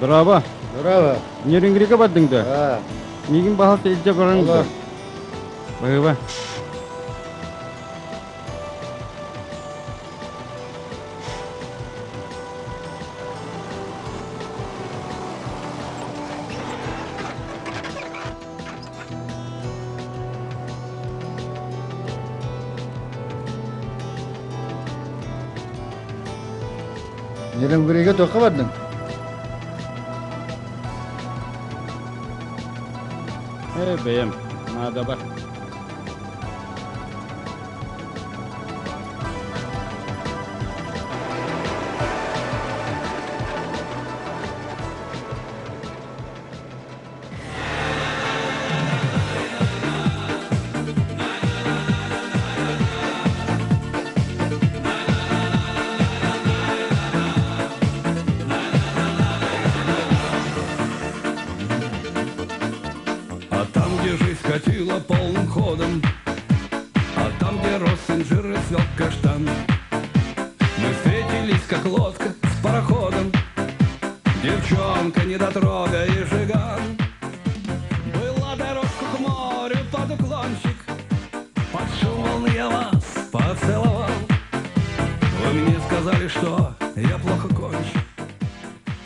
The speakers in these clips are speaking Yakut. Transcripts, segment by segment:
Дорообо. Дорообо. Нерюнгрига бардыҥ да? Аа. Миигин баһалта илдьэ бараҥ да? Баһыыба. Нерюнгрига туохха бардыҥ? Ээ, бэйэм, наадабар. А там, где жизнь катила полным ходом, А там, где рос инжир и цвел каштан, Мы встретились, как лодка с пароходом, Девчонка, недотрога и жиган. Была дорожка к морю под уклончик, Под шум волны я вас поцеловал. Вы мне сказали, что я плохо кончу,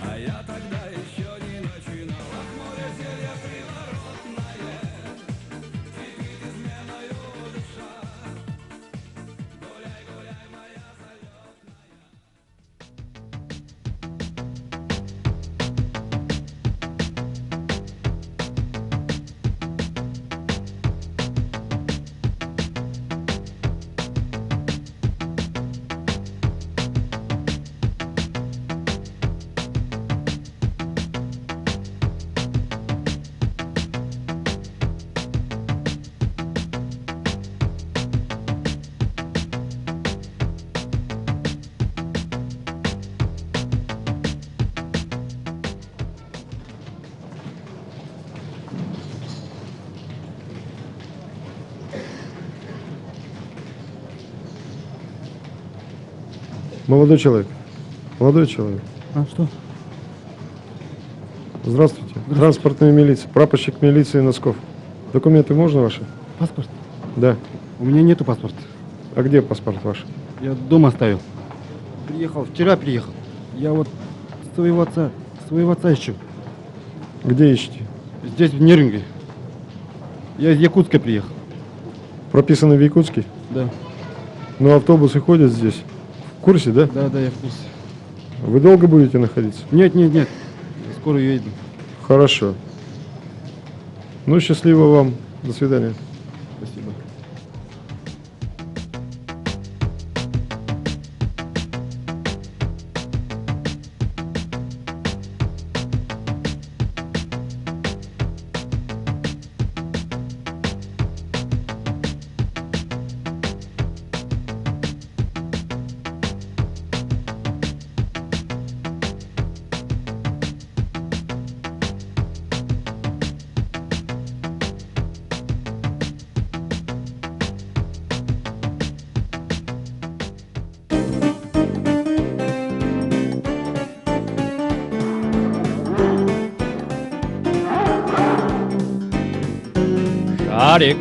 А я тогда еще не начинал. Ах, море зелье приворотное, Кипит изменою душа. Гуляй, гуляй, моя залетная. Молодой человек. Молодой человек. А что? Здравствуйте. Транспортная милиция. Прапорщик милиции Носков. Документы можно ваши? Паспорт? Да. У меня нету паспорта. А где паспорт ваш? Я дома оставил. Приехал, вчера приехал. Я вот своего отца, своего отца ищу. Где ищете? Здесь, в Нерюнгри. Я из Якутска приехал. Прописаны в Якутске? Да. Но автобусы ходят здесь. В курсе, да? Да, да, я в курсе. Вы долго будете находиться? Нет, нет, нет. Скоро уеду. Хорошо. Ну, счастливо вам. До свидания. Спасибо. Шарик.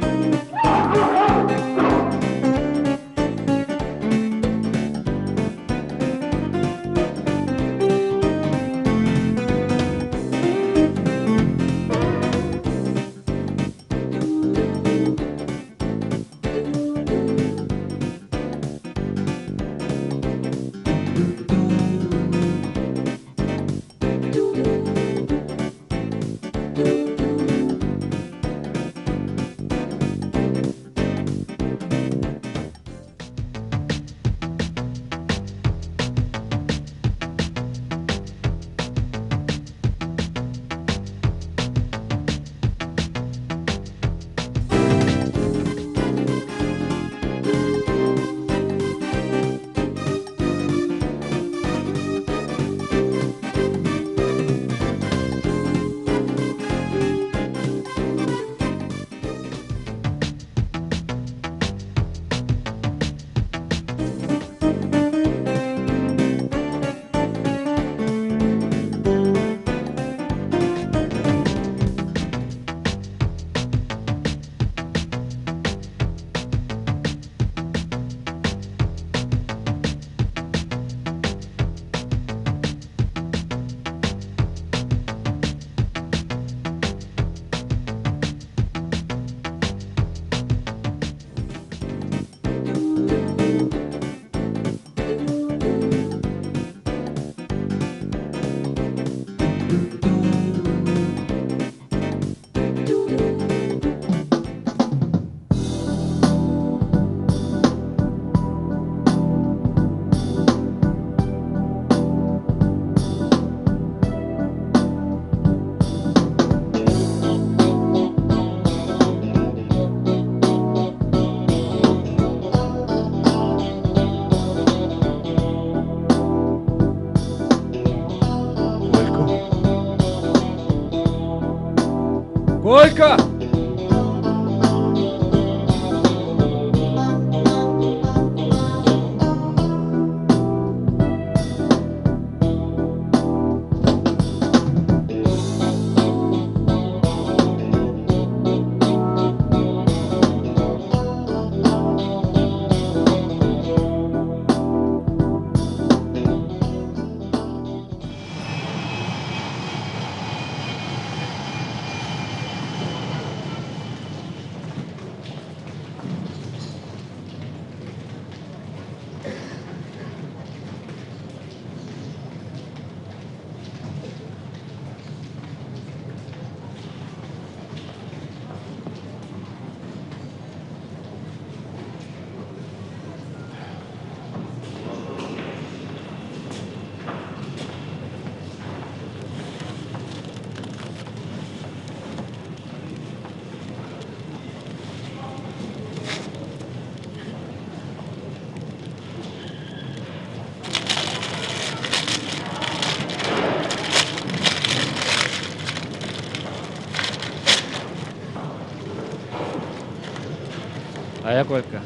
Хайа Колька,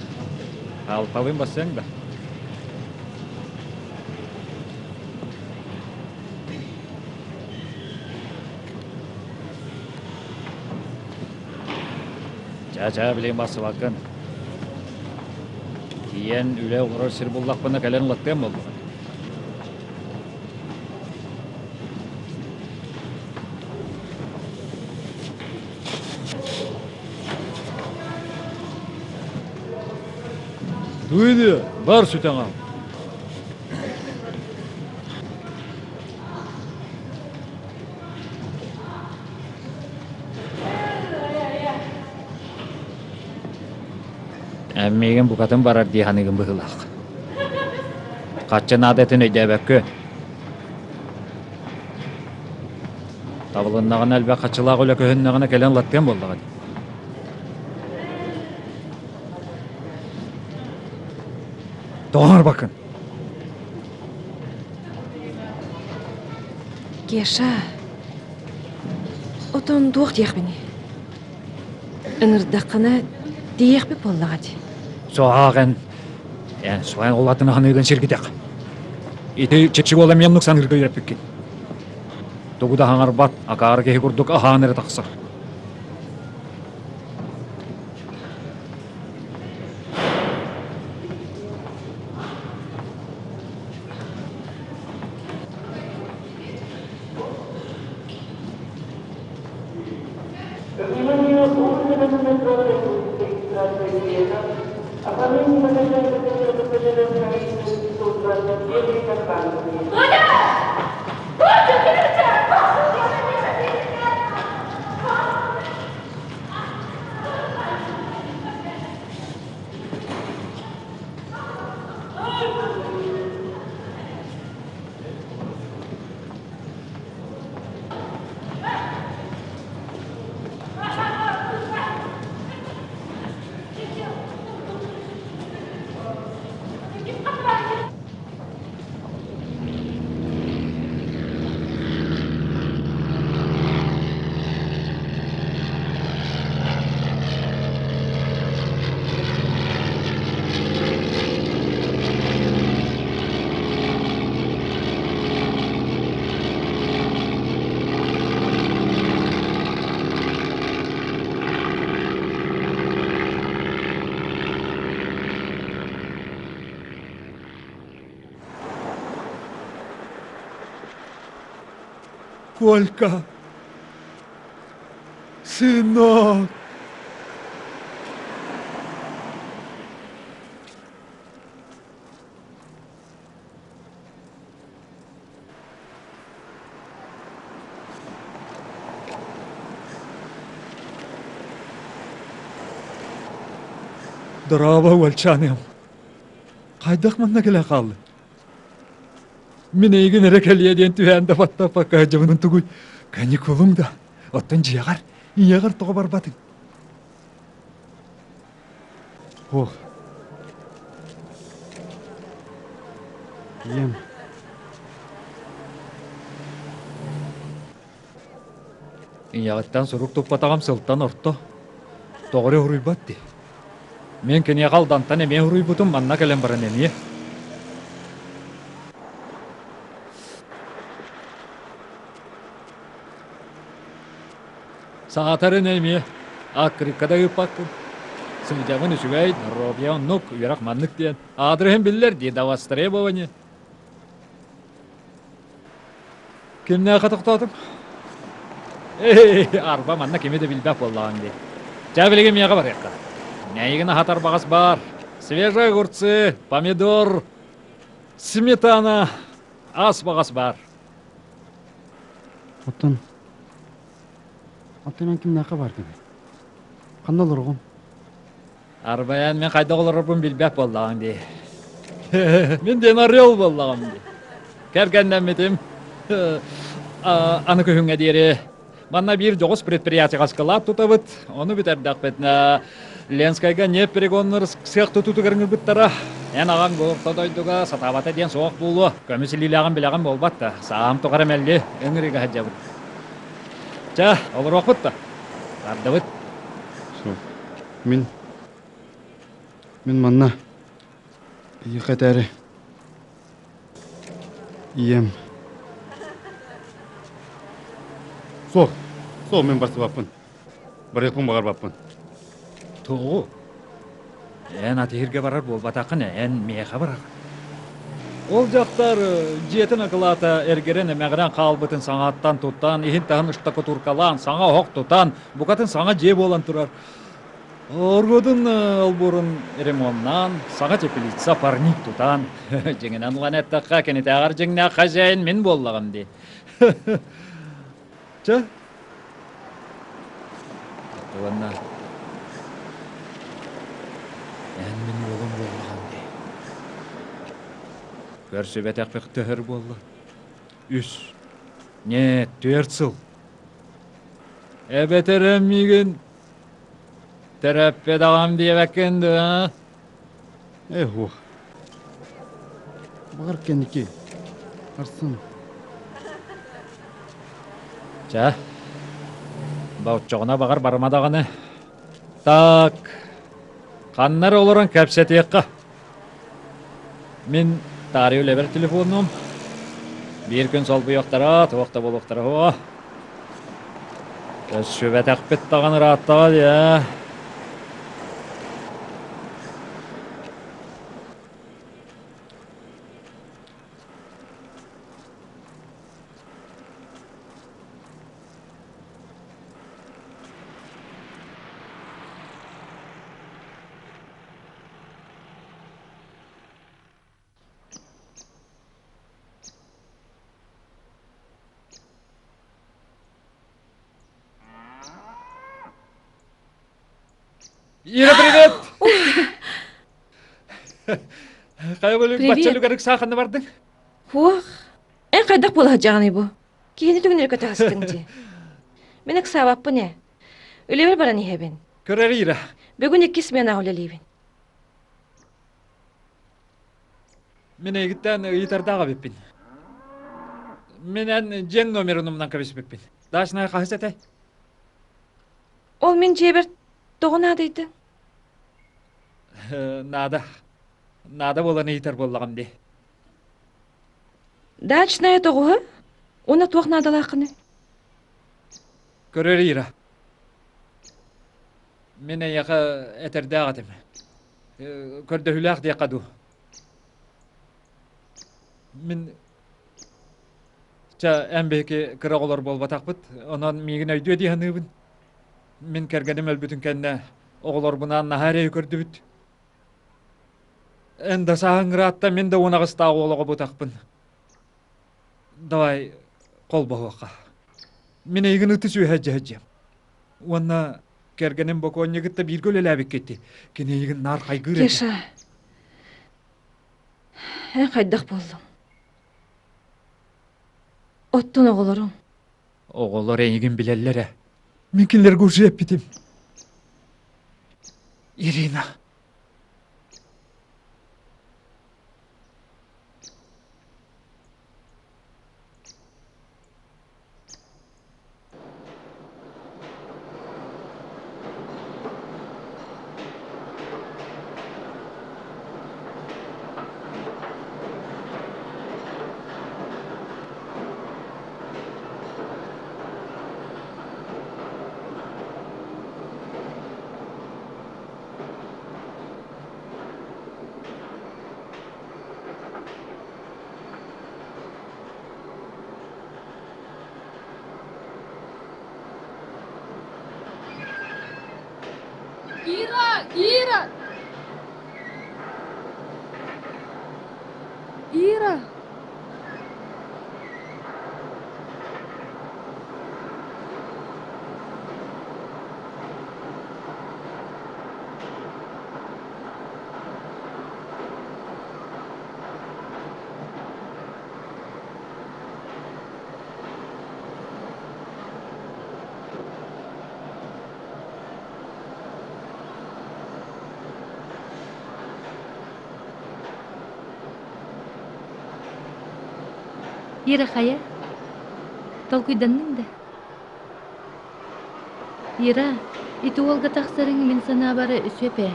алталыын бассыаҥ да? Чаа-чаа билигин барсыбаккын. Тиийэн үлэ олорор сир буллахпына кэлэн ылаттыам буоллаҕа. Дуйду, бар сүтэҥ ал. Миигин букатын барар дии саныыгын быһыылаах. Хаччы наадатын өйдөөбөккүн. Табылыннаҕына элбэх хаччылаах үлэ көһүннэҕинэ кэлэн латтыам буоллаҕа дии. Тоҕо барбаккын? Кеша, отон туох диэхпиний? Ыҥырдаххына тиийиэхпит буоллаҕа дии. Суох эн, эн суон улаатын аһыныыгын сиргитэх. Ити чэпчэки уола эмиэ оннук саныырга үөрэппиккин. Тугу да хаҥарбат, акаары киһи курдук аһаан эрэ тахсар. Колька! Сынок! Дорообо, уолчааныам. Хайдах манна кэлэ хааллыҥ? Мин эйигин эрэ кэлиэ диэн түһээн да баттаппакка сылдьабынын тугуй? Каникулуҥ да, оттон дьиэҕэр, ийэҕэр тоҕо барбатыҥ? Ох. Ийэм. Ийэҕиттэн сурук туппатаҕым сылтан орто. Тоҕо эрэ уруйбат дии. Мин киниэхэ Алдантан эмиэ уруйбутум, манна кэлэн баран эмиэ. Саатарын эмиэ аккырыкка да ыыппаккын. Сылдьабын үчүгэй, доруобуйа оннук, үөрэх маннык диэн. Аадырыһым биллэр дии, до востребования. Кимнээхэ тохтоотуҥ? Эй, арба манна кими да билбэт буоллаҕыҥ дии. Чэ, билигин миэхэ барыахха. Эйигин аһатар баҕас баар. Свежие огурцы, помидор, сметана, ас баҕас баар. Оттон Оттон эн кимнээххэ бааргыный? Ханна олороҕун? Арбайан мин хайдах олорорбун билбэт буоллаҕыҥ дии. Мин диэн орел буоллаҕым дии. Кэргэннэммитим. Аны күһүҥҥэ диэри манна биир дьоҕус предприятиеҕа ыскылаат тутабыт. Ону бүтэрдэхпитинэ Ленскайга ньиэп перегоннар сыах тутуутугар ыҥырбыттара. Эн аҕаҥ бу орто дойдуга сатаабата диэн суох буолуо. Көмүс илиилээҕин билэҕин буолбат да, саам тухары мэлли ыҥырыыга сылдьабыт. Чэ, олоруохпут да. Тардыбыт. Суох. Мин. Мин манна эйиэхэ этээри ийэм Суох, суох мин барсыбаппын. Барыахпын баҕарбаппын. Тугу? Эн атыһырга барар буолбатаххын, эн миэхэ барар. Ол дьахтар дьиэтин акылаата эргэрэн эмэҕирэн хаалбытын саҥаттан туттан, иһин-таһын штукатуркалаан, саҥа оһох тутан, букатын саҥа дьиэ буолан турар. Оруодун олбуорун ремоннаан, саҥа теплица, парник тутан, дьиҥинэн ылан эттэххэ, кинитээҕэр дьиҥнээх хозяин мин буоллаҕым дии. Чэ, уонна эн мин уолум буоллаҕыҥ дии. Көрсүбэтэхпит төһөр буолла? Үс, нет, түөрт сыл. Эбэтэр эн миигин төрөппөтөҕүм диэбэккин дуо? Ээ, суох. Баҕар кэнники Арсын. Чэ, оччоҕуна баҕар барыма даҕаны. Так, ханна эрэ олорон кэпсэтиэххэ. Мин таарыйа үлэбэр телефоннуом. Биир күн солбуйуохтара, туох да буолуохтара суоҕа. Көрсүбэтэхпит даҕаны ырааттаҕа дии, ээ. Ира, привет! Хайа бөлүк Привет. баччалыгар ыксааханна бардың? Хуох, эн хайдах буола сылдьаҕыный бу? Киһини түгүнүрэ көтөҕөстүҥ дии. Мин ыксаабаппын ээ. Үлэбэр баран иһэбин. Көрөр Ира. Бүгүн иккис сменаҕа үлэлиибин. Мин эйигиттэн ыйытардаах эбиппин. Мин эн дьиэҥ номерын умнан кэбиспиппин. Дачная хаһыс этэй? Ол мин дьиэбэр тоҕо наадыйдыҥ? Наада. Наада буолан ыйытар буоллаҕым дии. Дачная тоҕуһа? Уонна туох наадалааххыный? Көрөр Ира. Мин эйиэхэ этэрдээх этим. Көрдөһүүлээх диэххэ дуу. Мин чэ эн биһиги кыра оҕолор буолбатахпыт, онон миигин өйдүө дии саныыбын. Мин кэргэним өлбүтүн кэннэ оҕолорбунаан наһаа эрэйи көрдүбүт. Эн да сааһыҥ ыраатта, мин да уон аҕыстаах уол оҕо бутахпын. Давай холбоһуохха. Мин эйигин ытыс үөһэ дьэһдьиэм. Уонна кэргэним бокуонньугутта бииргэ үлэлээбиккит Кини эйигин наар хайгыыр этэ. Кеша, эн хайдах буоллуҥ? Оттон оҕолоруҥ? Оҕолор эйигин билэллэр ээ. Мин кинилэргэ уже эппитим. Ирина. Ира! Ира! Ира! Ира хайа? Толкуйданныҥ да? Ира, ити уолга тахсарыҥ мин санаабар сөп ээ.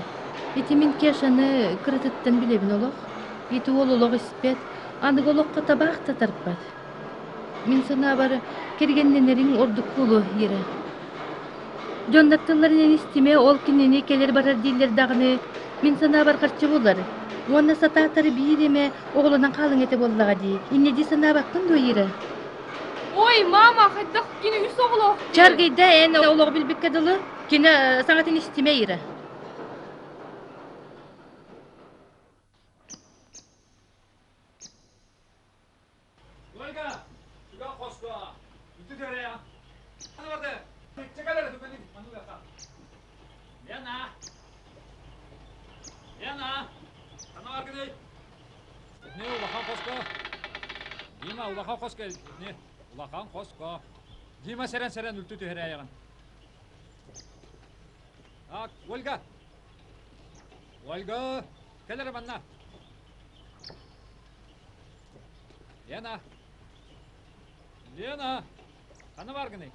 Ити мин Кешаны кыратыттан билэбин олох. Ити уол олох испэт, аныгы олоххо табаах да тарпат. Мин санаабар, кэргэннэнэриҥ ордук буолуо, Ира. Дьоннор тылларын истимэ, ол кинини кэлэр-барар дииллэр даҕаны, мин санаабар харчы булар. Уонна сатаатар биир эмэ оҕолонон хаалыҥ этэ буоллаҕа дии. Инньэ дии санаабаккын дуо, Ира? Ой, мама, хайдах кини үс оҕолоох дии. Чаргыйда эн олоҕу билбиккэ дылы, кини саҥатын истимэ, Ира. Ольга, сюда хоско. Лена! Лена! Не улахан хоско. Дима, улахан хоско. Не, улахан хоско. Дима сэрэн-сэрэн үлтү түһэрээйэҕин. Так, Ольга! Ольга! Кэл эрэ манна. Лена! Лена! Ханна бааргыный?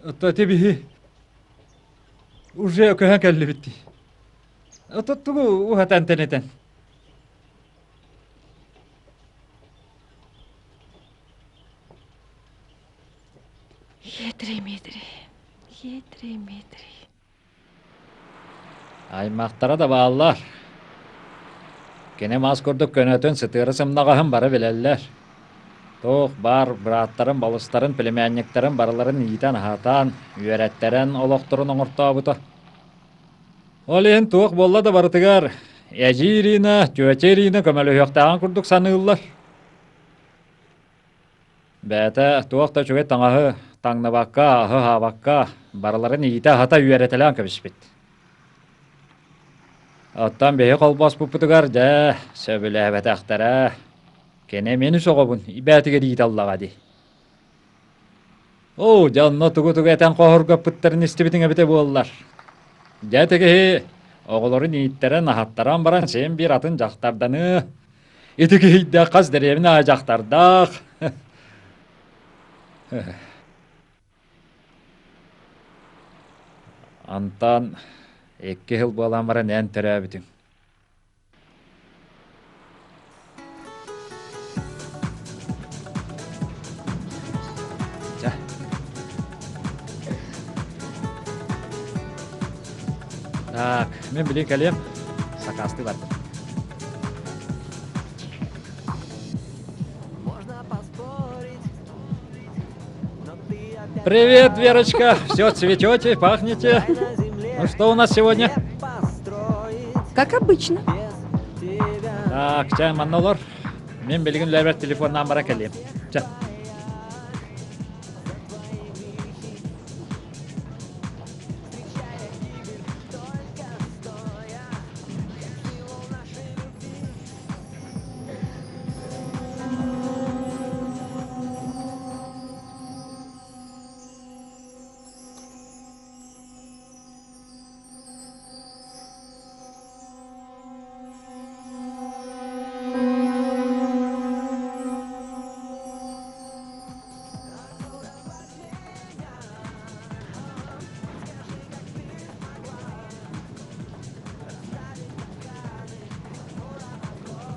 Ити биһи уже көһөн кэллибит дии. Тугу уһатан тэнитэн. Хитрый-митрый, хитрый-митрый. Аймахтара да бааллар. Кини мас курдук көнөтүн сытыары сымнаҕаһын бары билэллэр. Туох баар бырааттарын, балыстарын, племянниктарын барыларын иитэн-аһатан, үөрэттэрэн олохторун оҥортообута. Ол иһин туох буолла да барытыгар эдьиий Ирина, тетя Ирина көмөлөһүөхтээҕин курдук саныыллар. Бэйэтэ туох да үчүгэй таҥаһы таҥныбакка, аһы аһаабакка, барыларын иитэ-аһата үөрэтэлээн кэбиспит. Оттон биһи холбоспуппутугар дьэ, сөбүлээбэтэхтэрэ. Кини мин үс оҕобун бэйэтигэр иитэ ыллаҕа дии. Оо, дьэ онно тугу-тугу этэн хоһургаппыттарын истибитиҥ эбитэ буоллар. Дьэ ити киһи оҕолорун ииттэрэн, аһаттаран баран син биир атын дьахтарданыы. Ити киһийдэх хас дэриэбинэ аайы дьахтардаах. Антон икки сыл буолан баран эн төрөөбүтүҥ. Чэ. Так, мен билин кэлиэм. Сакаастыы бардым. Привет, Верочка! Все цветете, пахнете. Ну что у нас сегодня? Как обычно. Так, чэ, манна олор. Мен билигин үлэбэр телефоннаан бара кэлиэм. Чэ.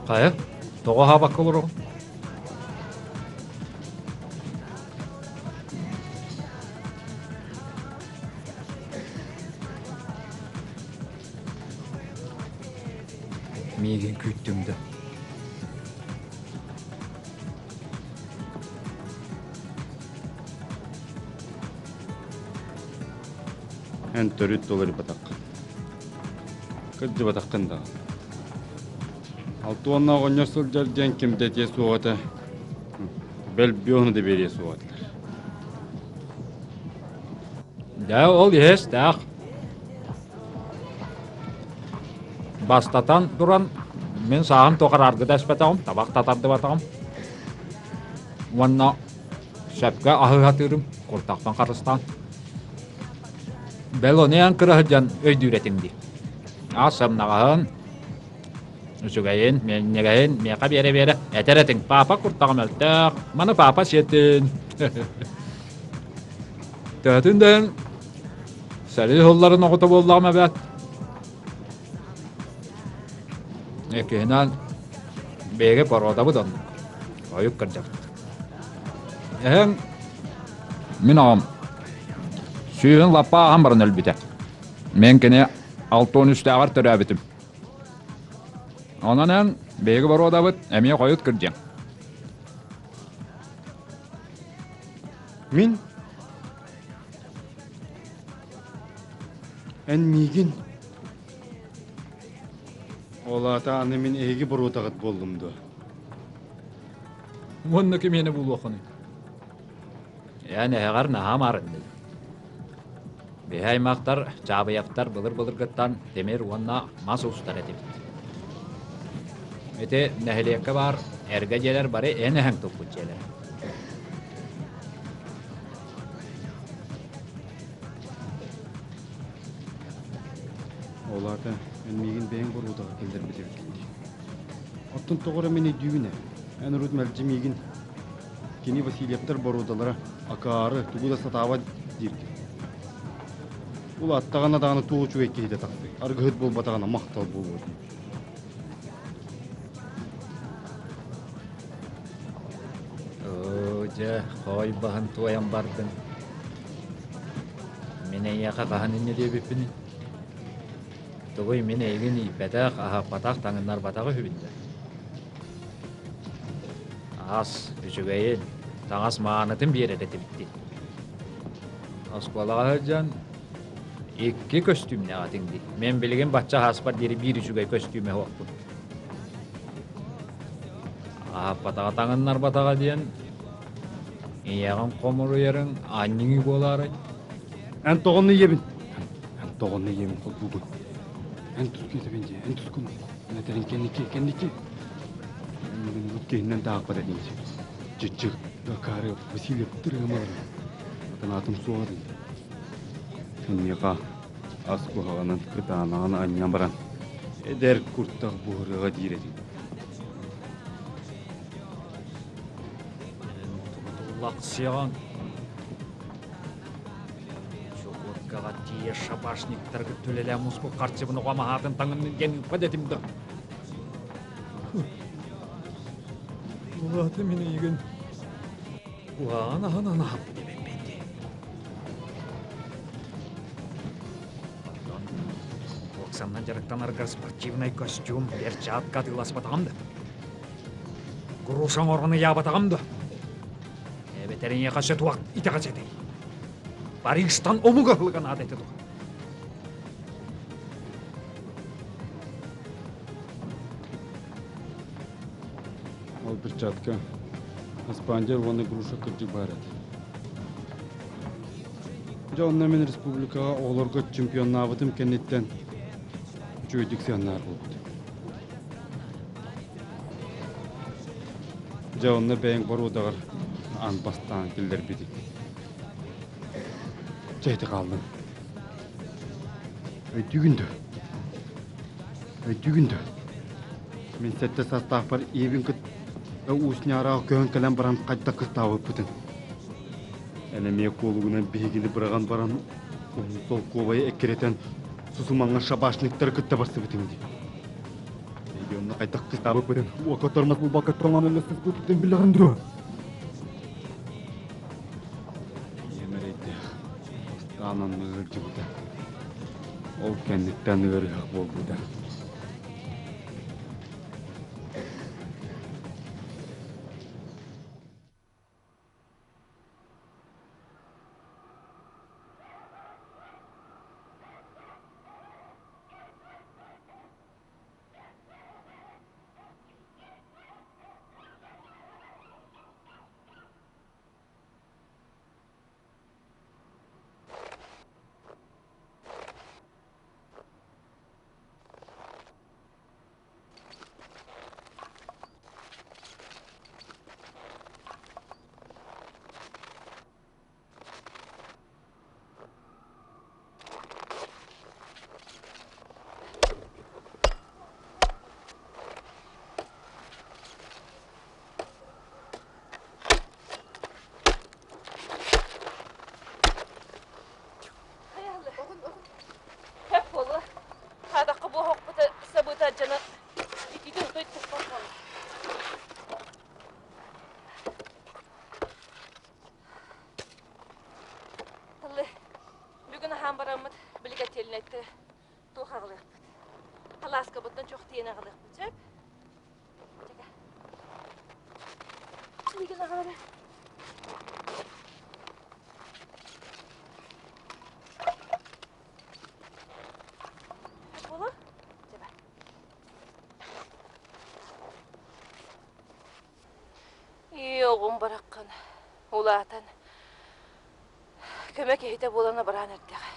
Хайа, тоҕо аһаабакка олороҕун? Миигин күүттүҥ да? Эн төрүт да уларыйбатаххын. Кырдьыбатаххын даҕаны. Алтуонна оҕонньор сылдьар диэн ким да этиэ суох этэ. Бэл бүөһүнү да биэриэ суох этилэр. Дьэ, ол иһэстээх. Бастатан туран, мин сааһым тухары аргыда эспэтэҕим, табах татардыбатаҕым. Уонна сөпкө аһыы сатыырым, куртахпын харыстаан. Бэл ону эн кыра сылдьан өйдүүр этиҥ дии. Аас сымнаҕаһын, үчүгэйин, минньигэһин миэхэ биэрэ-биэрэ этэр этиҥ. Папа куртаҕым мөлтөх, маны папа сиэтин. Төһөтүн да сэрии сылларын оҕото буоллаҕым эбээт. Иккиһинэн биһиги породабыт оннук. Ойук кырдьабыт. Эһэҥ мин аҕам сүүһүн лаппа ааһан баран өлбүтэ. Мин кини 63-тээҕэр төрөөбүтүм. Онон эн биһиги боруодабыт эмиэ хойут кырдьыаҥ. Мин Эн миигин Ол аата аны мин эһиги боруотаҕыт буоллум дуо? Уонна кимиэнэ буолуоххунуй? Эн эһэҕэр наһаа маарынныы. Биһи аймахтар, Чаабыйаптар былыр-былыргыттан тимир уонна мас устар этибит. Ити нэһилиэккэ баар эргэ дьиэлэр бары эн эһэҥ туппут дьиэлэрэ. Ол аата эн миигин бэйэҥ боруотаҕа киллэрбит эбиккин дии. Оттон тоҕо эрэ мин өйдүүбүн ээ. Эн урут мэлдьи миигин кини Васильевтар боруодалара акаары тугу да сатаабат дииргин. Улааттаҕына даҕаны туох үчүгэй киһитэ тахсыай, арыгыһыт буолбатаҕына махтал буолуо дии. Оо, дьэ, хоой баһын туойан бардыҥ. Мин эйиэхэ хаһан инньэ диэбиппиний? Тугуй мин эйигин ииппэтэх, аһаппатах, таҥыннарбатах үһүбүн да? Ас, үчүгэйин, таҥас маанытын биэрэр этибит дии. Оскуолаҕа сылдьан икки көстүүмнээх этиҥ дии. Мин билигин бачча ааспар диэри биир үчүгэй көстүүмэ суохпун. Аһаппатаҕа таҥыннарбатаҕа диэн ийэҕин хомуруйарыҥ анньыҥыы буолаарай? Эн тоҕону ийэбин. Эн тоҕону ийэбин холбуубун. Эн тускун этэбин дии, эн тускун. Эн этэрин кэнники, кэнники. Эн бу киһинэн таахпат этиҥ. Чыччык, Гакарев, Васильев тырыамалар. Атанаатым суоҕа дии. Миэхэ ас куһаҕанын кытаанаҕын анньан баран эдэр куртах буһарыаҕа диир этиҥ. Лаксион Чукоткаҕа тиийэ шабашниктаргыт түлэлээн муспут харчыбын оҕом аһаатын таҥыннын диэн ыыппат этим да. Улаата мин эйигин куһаҕан аһынан аһаппыт эбиппин дии. Оттон боксаннан дьарыктанаргар спортивнай костюм, перчатка атыыласпатаҕым да. Груша оҥорон ыйаабатаҕым да. Эбэтэр эйиэхэ өссө туох итэҕэс этэй? Парижтан омук аһылыга наада этэ дуо? Ол перчатка Аспандер уонна груша кырдьык баар этэ. Дьэ онно мин республикаҕа оҕолорго чемпионнаабытым кэнниттэн үчүгэйдик сыаннаар буолбут. Дьэ онно бэйэҥ боруодаҕар аан бастаан киллэрбитиҥ. Чэ ити хааллын. Өйдүүгүн дуо? Өйдүүгүн дуо? Мин сэттэ саастаахпар ийэбин кытта Уус Ньаараҕа көһөн кэлэн баран хайдах кыстаабыппытын. Эн эмиэ куолугунан биһигини быраҕан баран уһун солкуобайы эккирэтэн сусумаҥҥа шабашниктары кытта барсыбытыҥ дии. Эйги онно хайдах кыстаабыппытын уокка тормоз булбакка тоҥон өлө сыспыппытын билэҕин дуо? Ийэм эрэйдээх бастаан онно ыалдьыбыта. Ол кэнниттэн ыарыһах буолбута. Эйигин аҕалыахпыт сөп? Чэкэ. Эйигин аҕалары. Буолу? Чэбэ. Ии, оҕом бараххан улаатан көмө киһитэ буолан абыраан эрдэҕэ.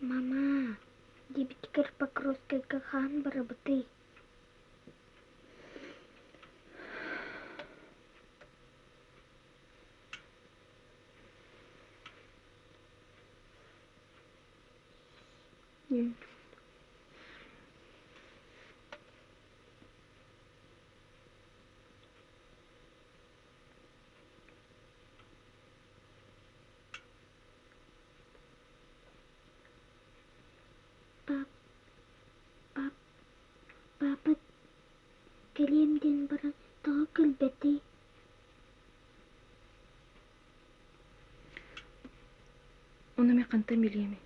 Мама, дебиткэр Покровскайга хаһан барабытый? Пап, пап, папа кэлиэм диэн баран тоҕо күлбэтий? Ону мин хантан билиэмий?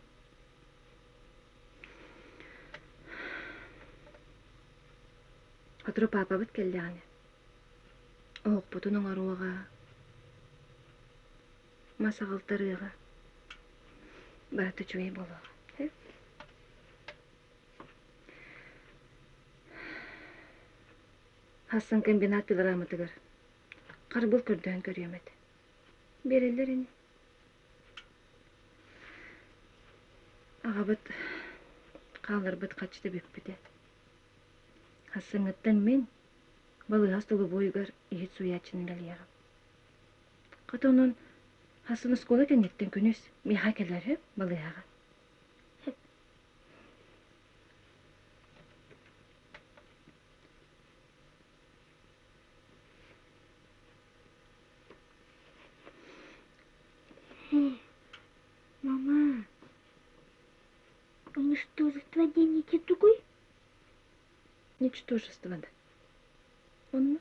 Сотору паапабыт кэллэҕинэ, оһохпутун оҥоруоҕа, мас аҕалтарыаҕа, барыта үчүгэй буолуоҕа. Хассан комбинат пилораматыгар харбыл көрдөһөн көрүөм этэ. Биэрэллэр ини. Аҕабыт хаалларбыт хаччыта бүппүтэ. Хассыҥҥыттан мин балыыһа остолобуойугар иһит сууйааччыны үлэлиэҕим. Хата онон хассын оскуола кэнниттэн күнүс миэхэ кэлэр үһү балыыһаҕа. Мама, уничтожество диэн ити тугуй? Ничтожество да. Онно?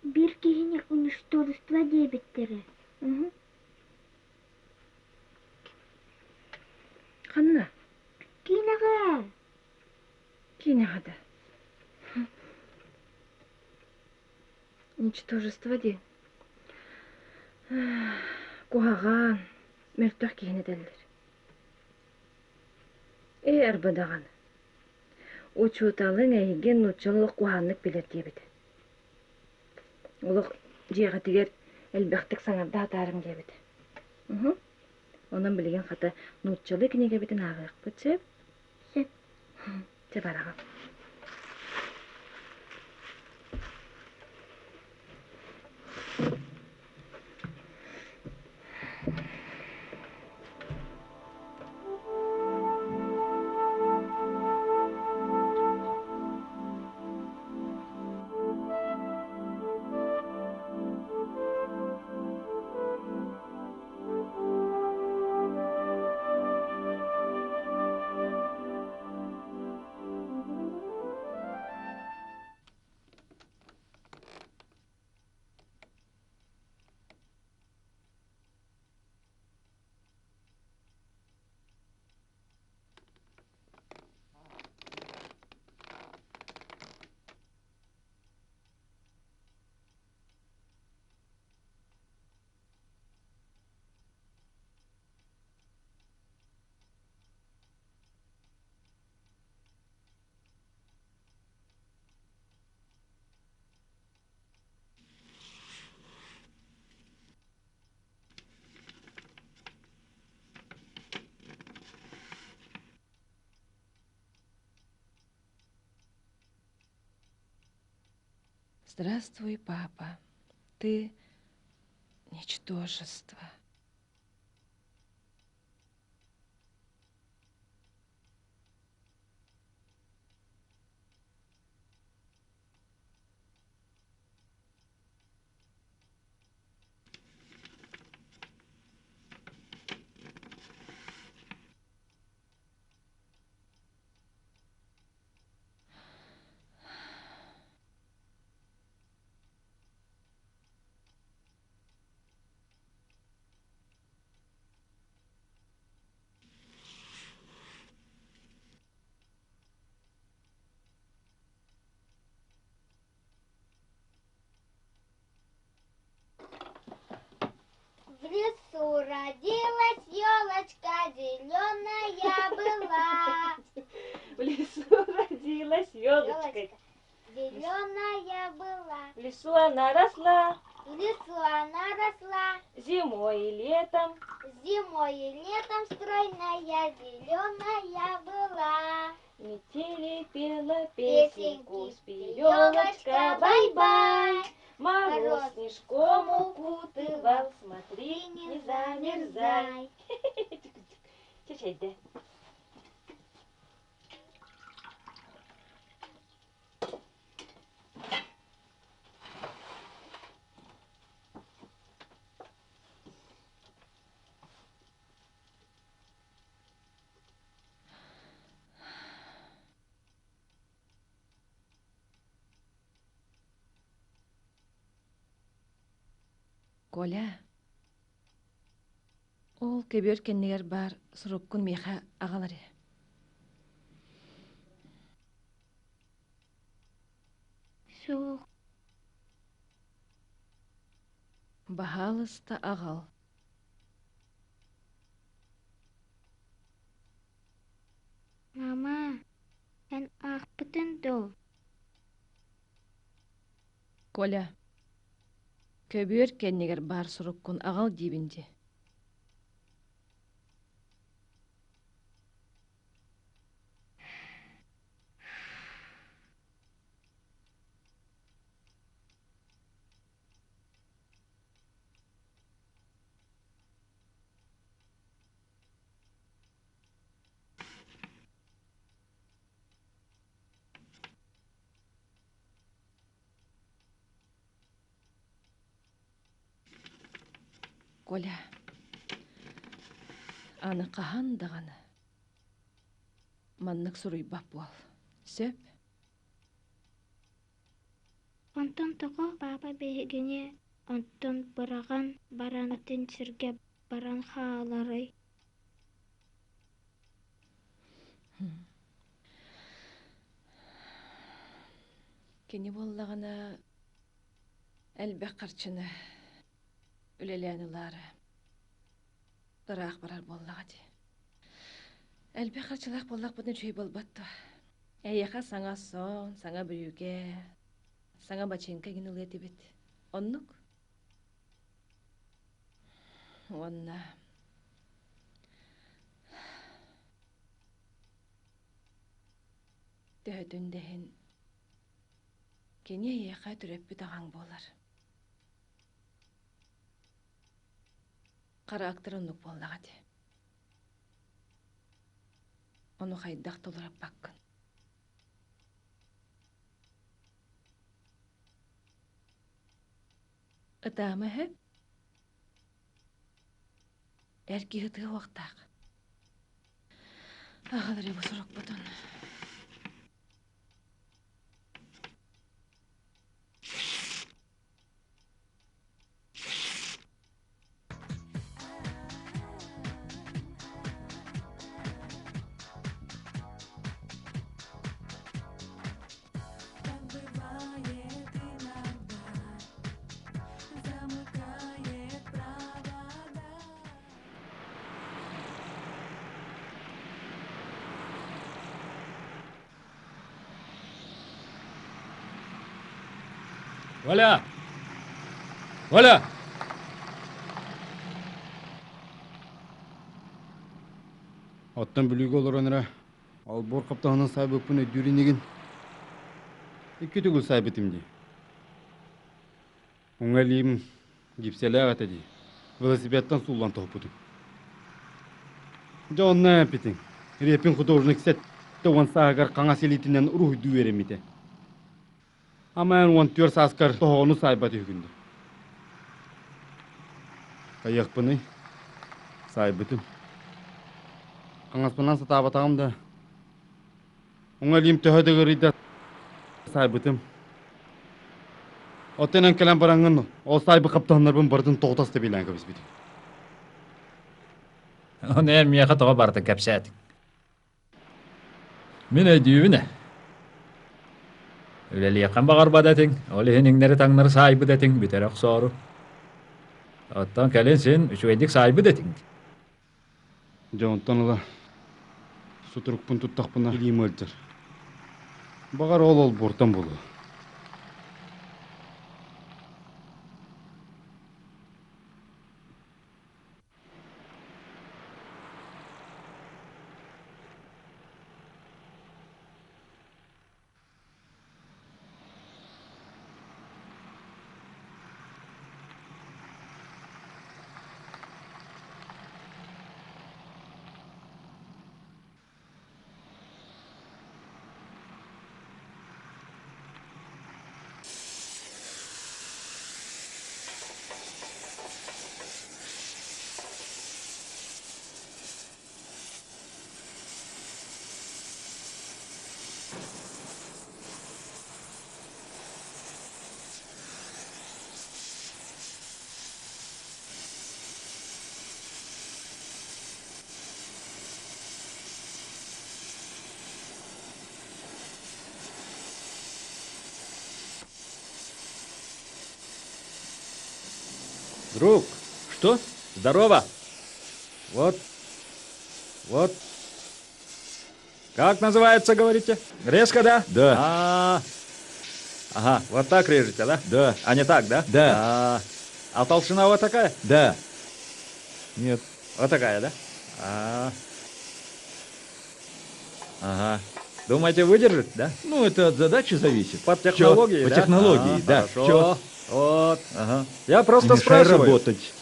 Биир киһини уничтожество диэбиттэрэ. Уһу. Ханна? Киинэҕэ. Киинэҕэ да. Ничтожество диэн. Куһаҕан, мөлтөх киһини этэллэр. Ээ, арбадаҕан. Учууталыҥ эйигин нууччалыы олох куһаҕаннык билэр диэбитэ. Олох дьиэҕитигэр элбэхтик саҥарда сатаарыҥ диэбитэ. Уһу. Онон билигин хата нууччалыы кинигэбитин ааҕыахпыт сөп? Сөп. Чэ бараҕын. Здравствуй, папа. Ты ничтожество. В лесу родилась елочка, зеленая была. В лесу родилась елочка. Зеленая была. В лесу она росла. В лесу она росла. Зимой и летом. Зимой и летом стройная, зеленая была. Метели пела песенку, спи, елочка, бай-бай. Мороз снежком укутывал, смотри, не замерзай. Чечейде. Коля, ол көбүөр кэннигэр баар суруккун миэхэ аҕал эрэ. Суох. Баһаалыста аҕал. Мама, эн аахпытыҥ дуо? Коля, көбүөр кэннигэр баар суруккун аҕал диибин дии. Коля, аны хаһан даҕаны маннык суруйбат буол. Сөп? Онтон тоҕо папа биһигини онтон быраҕан баран атын сиргэ баран хааларый? Кини буоллаҕына элбэх харчыны үлэлээн ылаары ыраах барар буоллаҕа дии. Элбэх харчылаах буоллахпытына үчүгэй буолбат дуо? Эйиэхэ саҥа сон, саҥа бүрүүкэ, саҥа бачыыҥка игин ылыа этибит. Оннук. Уонна төһөтүн да иһин кини эйиэхэ төрөппүт аҕаҥ буолар. Характер оннук буоллаҕа дии. Ону хайдах толоруппаккын? Ытаама үһү? Эр киһи ытыа уохтаах. Аҕалары бу сурукпутун. Валя! Валя! Оттон Бүлүүгэ олорон эрэ олбуор хаптаһынан саайбыппын өйдүүр инигин. Икки төгүл саайбытым дии. Уҥа илиим гипсэлээх этэ дии. Велосипедтан сууллан тоһуппутум. Дьэ онно эппитиҥ. Репин художник 70 сааһыгар хаҥас илиитинэн уруһуйдуу үөрэммитэ. Ама эн 14 сааскар тоһоҕону саайбат үһүгүн дуу? Хайыахпыный? Саайбытым. Хаҥаспынан сатаабатаҕым да, уҥа илиим төһө да ыарыйда саайбытым. Оттон эн кэлэн бараҥҥын ол саайбыт хаптаһыннарбын барытын тоҕута астабилээн кэбиспитим. Ону эн миэхэ тоҕо барытын кэпсээтиҥ? Мин өйдүүбүн ээ. Үлэлиэххин баҕарбат этиҥ, ол иһин иҥнэри-таҥнары саайбыт этиҥ бүтэрэ охсоору. Оттон кэлин син үчүгэйдик саайбыт этиҥ. Дьэ онтон ыла сутурукпун туттахпына илиим ыалдьар. Баҕар ол олбуортан буолуо. Друг, что? Здорово! Вот, вот. Как называется, говорите? Резко, да? Да. А, ага, вот так режете, да? Да. А не так, да? Да. А, а толщина вот такая? Да. Нет. Вот такая, да? А, ага. Думаете, выдержит, да? Ну, это от задачи зависит. По технологии, Чё? да? По технологии, А, да. Хорошо. Чё? Вот. Ага. Я просто Не мешай спрашиваю. работать.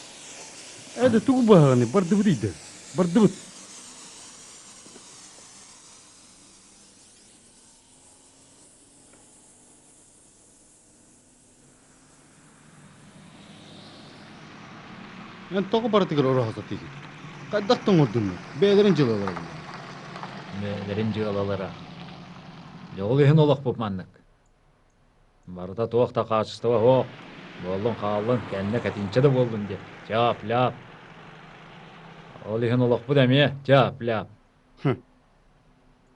Это тугу баҕаны бардыбыт ыйда. Бардыбыт. Эн тоҕо барытыгар ороһо сатыыгын? Хайдах тоҥордуннар? Бэйэлэрин дьыалалара буолла. Бэйэлэрин дьыалалара. Дьэ ол иһин олохпут маннык. Барыта туох да хаачыстыба суох. Буоллун хааллын, кэннэ кэтинчэ да буоллун диэн. Тяп-ляп. Ол иһин олохпут эмиэ тяп-ляп.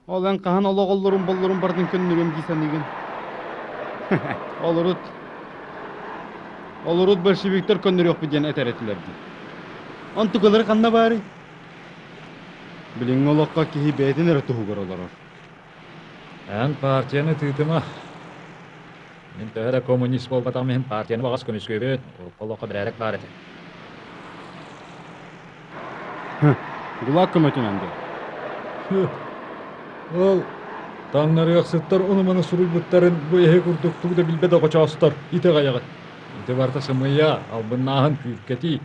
Ол эн хаһан олох оллорун боллорун барытын көннөрүөм дии саныыгын? Ол урут Ол урут большевиктар көннөрүөхпүт диэн этэр этилэр дии. Онтукалары ханна баарый? Билиҥҥи олоххо киһи бэйэтин эрэ туһугар олорор. Эн партияны тыытыма. Мин төһө да коммунист буолбатаҕым иһин партияны баҕас көмүскүөбүн. Урукку олоххо бэрээдэк баар этэ. ГУЛАГ көмөтүнэн дуо? Ол таҥнарыахсыттар ону-маны суруйбуттарын бу эһи курдук тугу да билбэт оҕочоостор итэҕэйэҕит. Ити барыта сымыйа, албыннааһын, күүркэтии.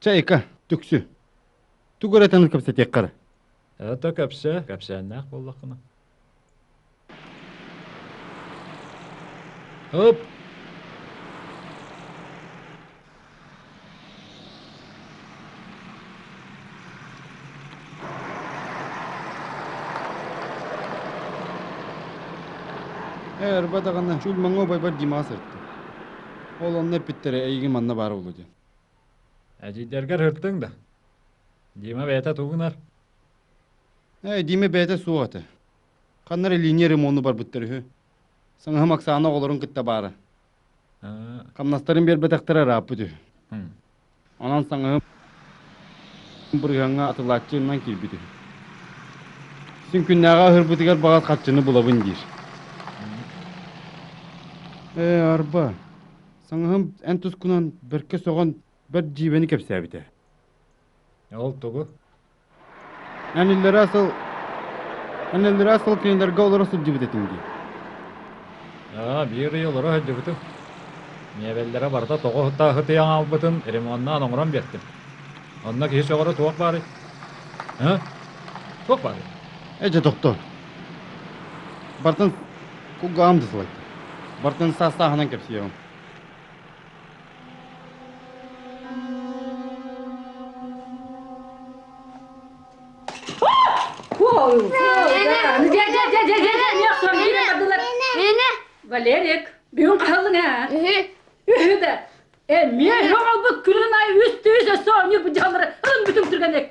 Чайка, түксү. Тугу эрэ этэн кэпсэтиэххэ эрэ. Это кэпсээ, кэпсээннээх буоллаххына. Оп! Ээ, арба даҕаны, чульмаҥҥа убайбар Димаҕа сырыттым. Ол онно эппиттэрэ эйигин манна баар буолуо диэн. Эдьиийдэргэр ыртыҥ да? Дима бэйэтэ тугу гынар? Ээ, Дима бэйэтэ суох этэ. Ханна эрэ линия ремону барбыттар үһү. Саҥаһым Оксана оҕолорун кытта баара. Хамнастарын биэрбэтэхтэрэ ырааппыт үһү. Онон саҥаһым бырыһыаҥҥа атылааччы киирбит үһү. Син күннээҕи аһыырбытыгар баҕас харчыны булабын диир. Ээ, арба, саҥаһым эн тускунан бэркэ сөҕөн бэрт дьиибэни кэпсээбитэ. Ол тугу? Эн иллэрээ сыл Эн өллөрөө сыл кинилэргэ олоро сылдьыбыт этиҥ дии. Аа, биир ый олоро сылдьыбытым. Миэбэллэрэ барыта тоҕо ытыйан хаалбытын ремоннаан оҥорон биэртим. Онно киһи сөҕөрө туох баарый? Һы? Туох баарый? Ээ дьэ тохтоо. Бартын кулгааҕым да сылайда. Бартын саас-сааһынан кэпсиэҕим. Валерик, бүгүн хаһыллыҥ ээ? Үһү да. Эмиэ оҕолбут күнүн аайы үс түүс өссө оонньуур бу дьаллары ылын бүтүн түргэнник.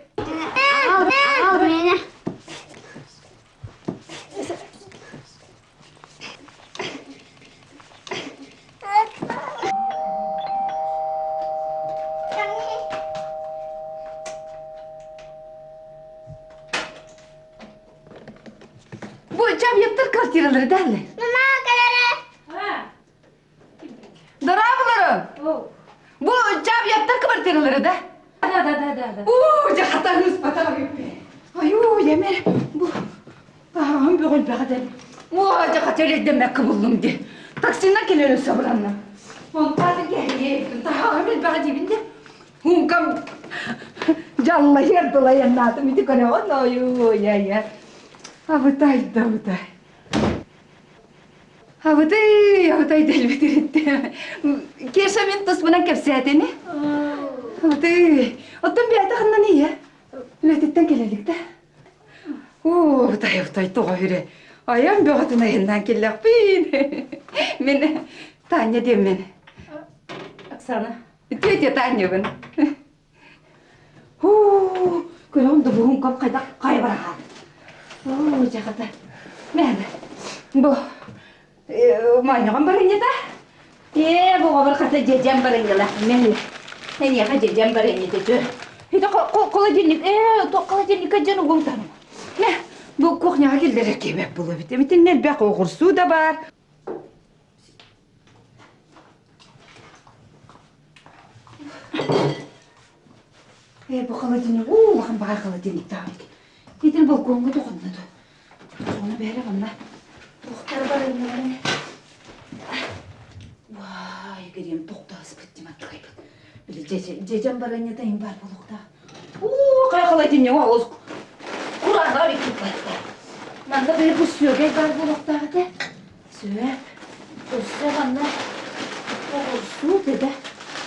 Бу Чабьеттар квартиралары дәлле. Дорооболору! Бу Чабьеттар квартиралары да? Да, да, да, да, да. Уу, дьэ хатаһыспатах үппэ. Айуу, емер, бу Аҕам бөҕөлбөҕө дэн. Оо, дьэ хата элэйдэммэккэ буллум дии. Таксинан кэлэн өссө абыранна. Онтаатын кэһиэйбин, таһаҕам элбэҕэ диибин де. Һуҥкам дьаллайар дылайаннаатым ити көрөҕүн ойуу, я-я. Абытай да абытай. Абытай, абытай дэлбитириттэ. Кеша мин туспунан кэпсээтини. Абытай, оттон бэйэтэ ханнан ийэ? Үлэтиттэн кэлэлик да. Оо, тай тоҕо үрэ. Айан бөҕөтүн айаннаан кэллэхпин. Мин Таня диэммин. Оксана. Тетя Танябын. Хуу, көрөм да буһун кап хайдах хайа бараха. Оо, жахата. Мен бу Манньаҕын барынньата? Ээ, оҕобор хата дьэдьэн барынньала. Мен эниэхэ дьэдьэн барынньата чө. Это холодильник, ээ, холодильникка дьэн угум там. Мэ, бу кухняҕа киллэрэр киэбэт буолабит. Эмитин элбэх оҕурсуу да бар. Ээ, бу холодильник, уу, улахан баҕай холодильник таабыт. Итин балкоҥҥа тоҕонно ду. Соны бэйэ манна туохтар барыннылар Уай, гэрим тохтооспут диматтыкайбыт. Били дьэдьэн баранньата им бар буолуохтаах. Уу, хай холодильник олус кураанаар иккиппатта. Манна били бу сүөгэй бар буолуохтаах этэ. Сүөп. Өссө манна оҕурсуу дедэ.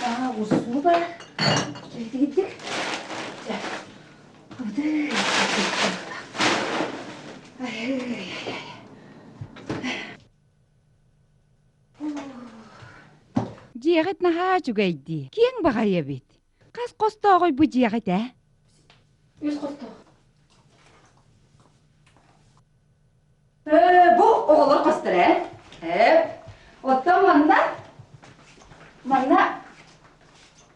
Аа, оҕурсуу бар. Дигидик. Дьэ. Дьиэҕит наһаа үчүгэй дии. Киэҥ баҕайы эбит. Хас хостооҕуй бу дьиэҕит ээ? Үс хостоох. Э, бу оҕолор хостор ээ. Э, оттон манна манна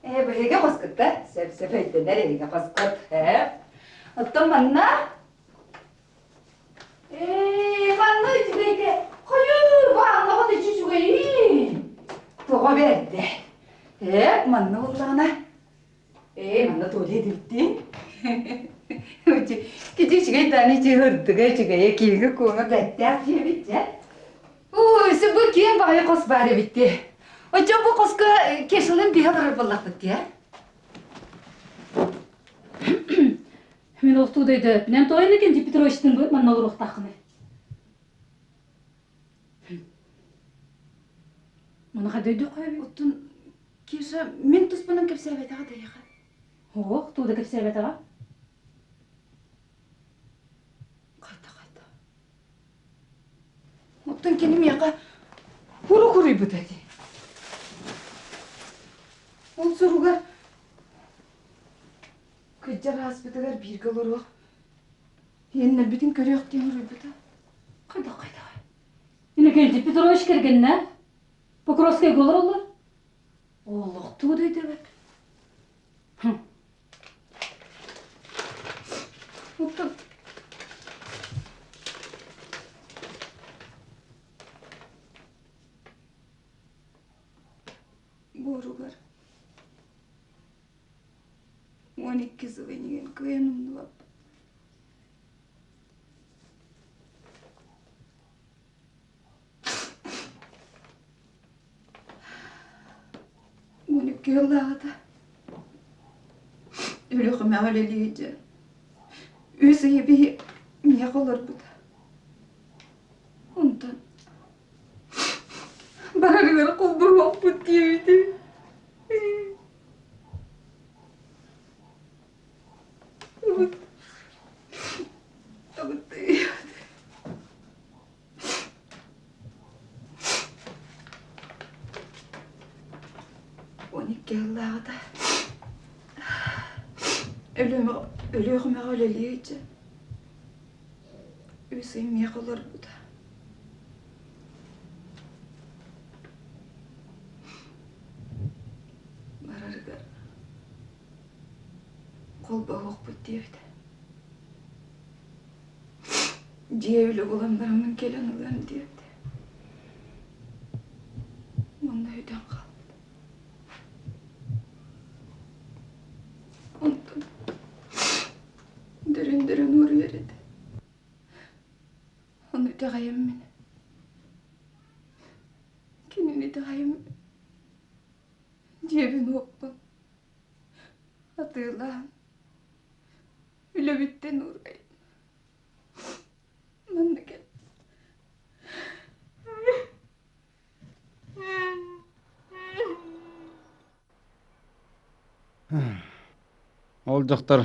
Ээ, биһиги хоскутта сөп-сөп өйдөнөр эһиги хоскут. Ээ, оттон манна Ээ, манна үчүгэйгэ хойуу, бу аннаҕын ичи үчүгэйин. Тоҕо бэрдэ. Ээ, манна буоллаҕына Ээ, манна туалет эбиттин. Кичи үчүгэй дааны ичи ырдыга үчүгэйэ киэҥи куоҥа бэттээх дьиэбит дьэ. Ой, бу киэҥ баҕайы хос баар эбит дии. Оччо бу хоско Кешалын биһэ олорор буоллахпыт дии, Мин ол туудайды Нем тойын екен Петровичтың манна олоруохтааххыный. Мұны қайда өйдө қоя Оттон Кеша мин туспунан кэпсээбэтэҕэ дэйэҕэ. Ох, тууда кэпсээбэтэҕэ. Хайда хайда. Оттон кини миэхэ куру куруйбута дии. Ол суругар кыдьар ааспытыгар бииргэ олоруох, иэннэрбитин көрүөх диэн уруйбута. Хайдах хайдах. Иннокентий Петрович кэргэннээх Покровскайга олороллор. Олохтуу да өйдөбөт. Оттон буоругар 12 сыл инигин кыайан умнубаппын. Икки сыллааҕыта Өлүөхүмэҕэ үлэлии сылдьан үс ыйы биһи миэхэ олорбута. Онтон барарыгар холбоһуохпут диэбитим. 12 сыллааҕыта Өлүөхүмэҕэ үлэлии сылдьан үс ый миэхэ олорбута. Барарыгар холбоһуохпут диэбитэ. Дьиэ үлэ булан бараммын кэлэн ылыам диэбитэ. Уонна өйдөөн хаалбыт. Онтон дөрүн-дөрүн уоруйар этэ. Ону итэҕэйэммин. Кинини итэҕэйэммин. Дьиэбин-уоппун атыылаан үлэбиттэн уурайан манна кэл Ол дьахтар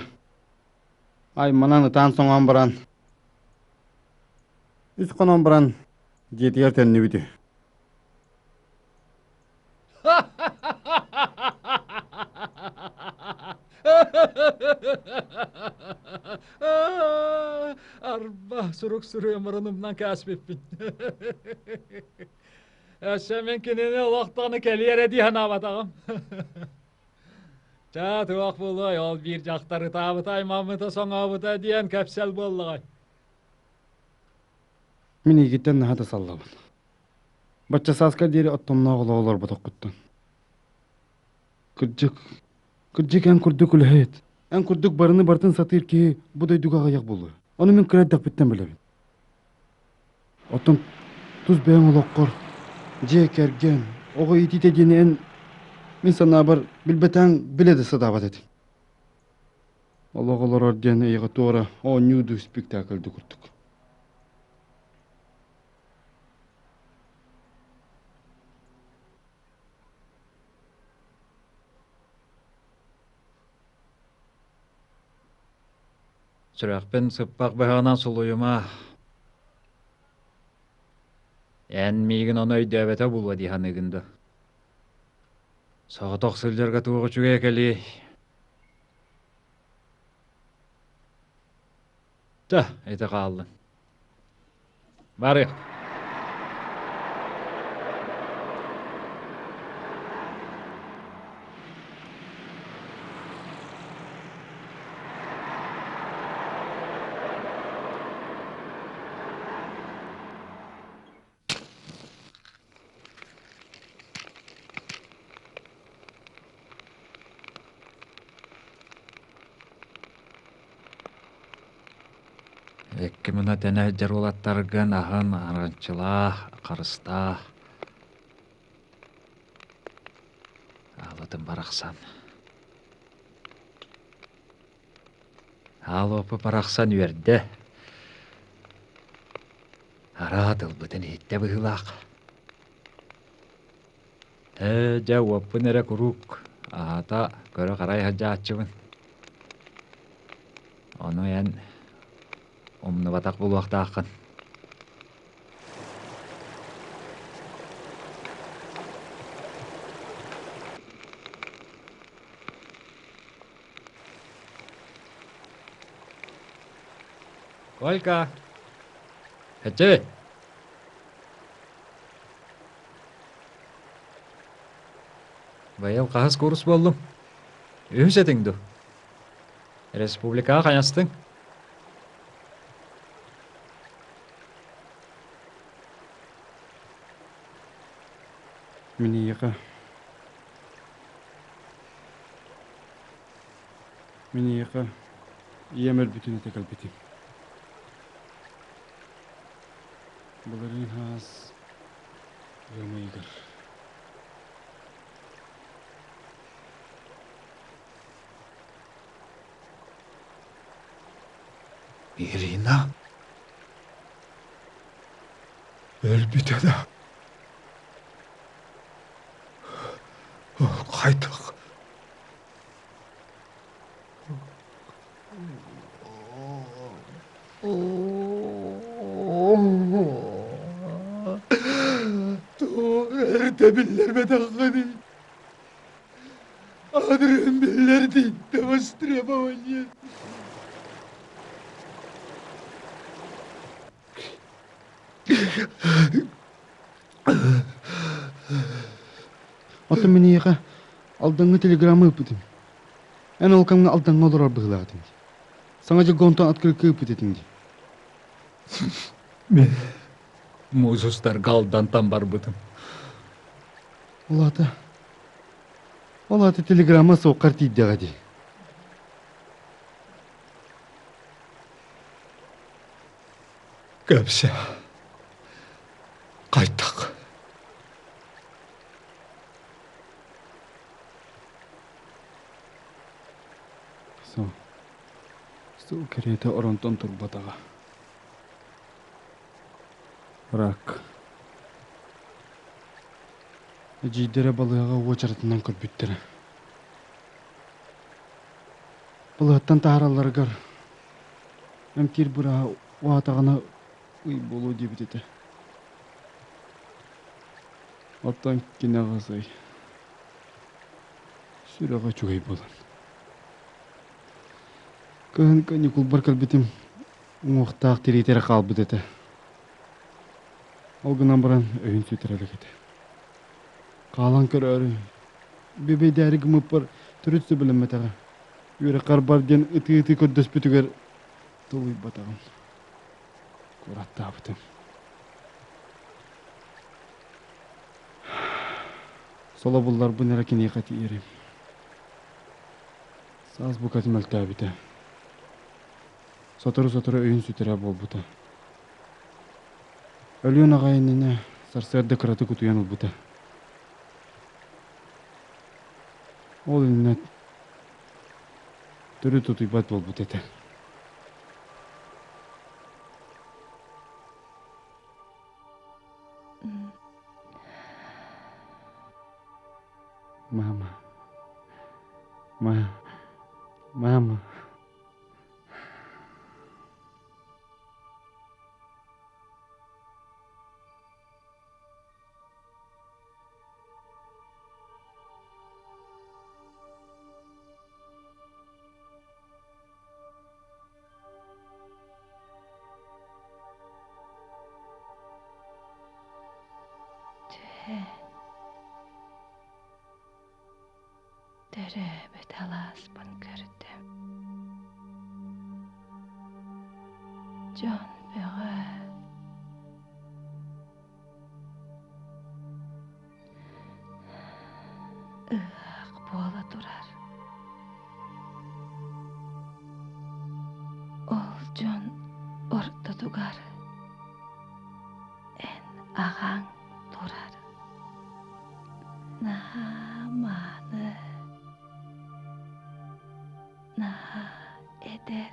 айманан ытаан-соҥоон баран, үс хонон баран дьиэтигэр төннүбүтү. Арба сурук суруйан баран умнан кээспиппин. Өссө мин кинини олохтону кэлиэрэ дии санаабатаҕым. Чаа туох буолуой, ол биир дьахтар ытаабыта, аймаммыта, соҥообута диэн кэпсэл буоллаҕай. Мин эйигиттэн наһаа да саллабын. Бачча сааска диэри оттомноох олоҕу олорботоххуттан. Кырдьык, кырдьык эн курдук үлэһит, эн курдук барыны барытын сатыыр киһи бу дойдуга аҕыйах буолуо. Ону мин кыра эрдэхпиттэн билэбин. Оттон тус бэйэҥ олоххор дьиэ кэргэн, оҕо иитиитэ диэни эн мин санаабар билбэтэҥ билэ да сатаабат этиҥ. Олох олорор диэн эйиэхэ туора оонньуу дуу спектакль дуу курдук. Сүрэхпин сыппах быһаҕынан сулуйума. Эн миигин ону өйдөөбөтө буолуо дии саныыгын дуо? Соҕотох сылдьарга туох үчүгэйэ кэлиэй? Чэ, ити хааллын. Барыах. Икки муна тэнэ сылдьар уолаттаргын аһын аранчылаах, харыстаах. Аалатын барахсан. Аалопы барахсан үөрдэ. Араат ылбытын иһиттэ быһыылаах. Ээ, дьэ, уоппун эрэ куруук аһата көрө-харай сылдьааччыбын. Ону эн умнубатах буолуохтааххын. Колька! Эчи! Быйыл хаһыс курс буоллуҥ? Үһүс этиҥ дуу? Республикаҕа хайастыҥ? Мин эйиэхэ Мин эйиэхэ ийэм өлбүтүн этэ кэлбитим. Былырыын хаас ыам ыйыгар. Ирина өлбүтэ да хайдах Эрдэ биллэрбэтэххиний Адрыһын биллэрдин до востребования. Оттон мин эйиэхэ Алдаҥҥа телеграмма ыыппытым. Эн ол кэмҥэ Алдаҥҥа олорор быһыылаах этиҥ дии. Саҥа дьылга онтон открытка ыыппыт этиҥ дии. Мин муус устарга Алдантан барбытым. Ол аата Ол аата телеграмма суоххар тиийдэҕэ дии. Кэпсэ. Хайдах? Сыл. Сыл кэриэтэ оронтон турбатаҕа. Рак. Эдьиийдэрэ балыыһаҕа уочаратынан көрбүттэрэ. Балыыһаттан таһааралларыгар эмтиир бырааһа уһаатаҕына ый буолуо диэбит этэ. Оттон кини аҕыс ый. Сүрэҕэ үчүгэй буолан. Кыһын каникулбар кэлбитим уҥуохтаах тириитэ эрэ хаалбыт этэ. Ол гынан баран өйүн сүтэрэ илик этэ. Хаалан көрөөрү, бүбэйдээри гыммыппар төрүт сөбүлэммэтэҕэ. Үөрэххэр бар диэн ытыы-ытыы көрдөспүтүгэр тулуйбатаҕым. Куораттаабытым. Солобулларбын эрэ киниэхэ тиийэрим. Саас букатын мөлтөөбүтэ. Сотору-сотору өйүн сүтэрэ буолбута. Өлүөн аҕай иннинэ сарсыарда кыратык утуйан ылбыта. Ол иннинэ төрүт утуйбат буолбут этэ. Мама. Ма. Мама. Түһээн Төрөөбүт алааспын көрдүм. Дьон бөҕө. Ыһыах буола турар. Ол дьон ортотугар эн аҕаҥ турар. Наһаа мааны, наһаа эдэр.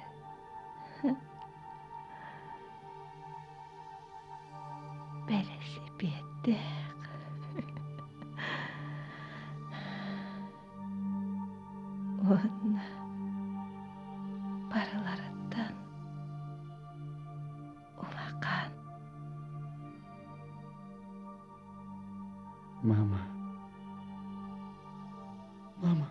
Бэлэсипиэттээх. Уонна барыларыттан улахан. Мама. Мама.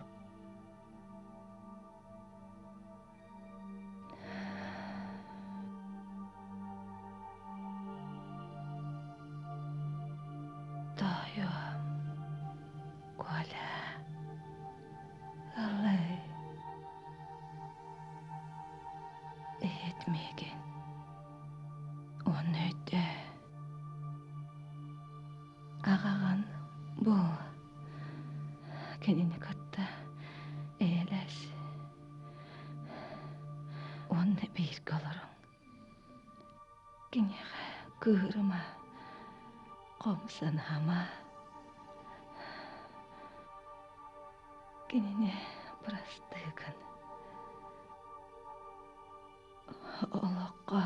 Тоойуом, Коля, ыллый. Иһит миигин. Уонна өйдөө. Аҕаҕын бул. Кинини кытта эйэлэс. Уонна бииргэ олоруҥ. Киниэхэ кыыһырыма, хом санаама. Кинини бырастыы гын. Олоххо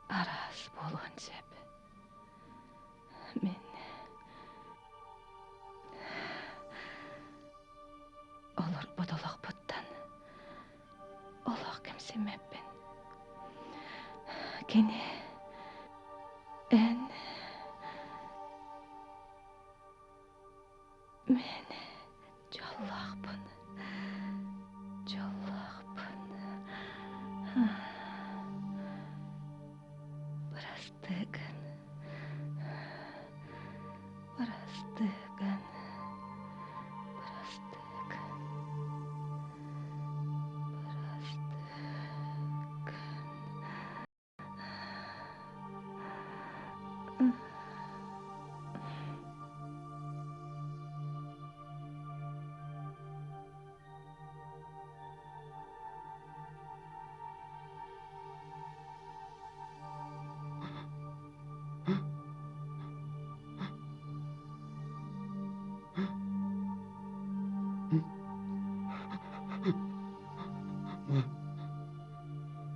араас буолуон сөп. Мин олорбут олохпуттан олох кэмсиммэппин. Кини эн Мин дьоллоохпун, дьоллоохпун. Бырастыы гын, бырастыы гын, бырастыы гын, бырастыы гын.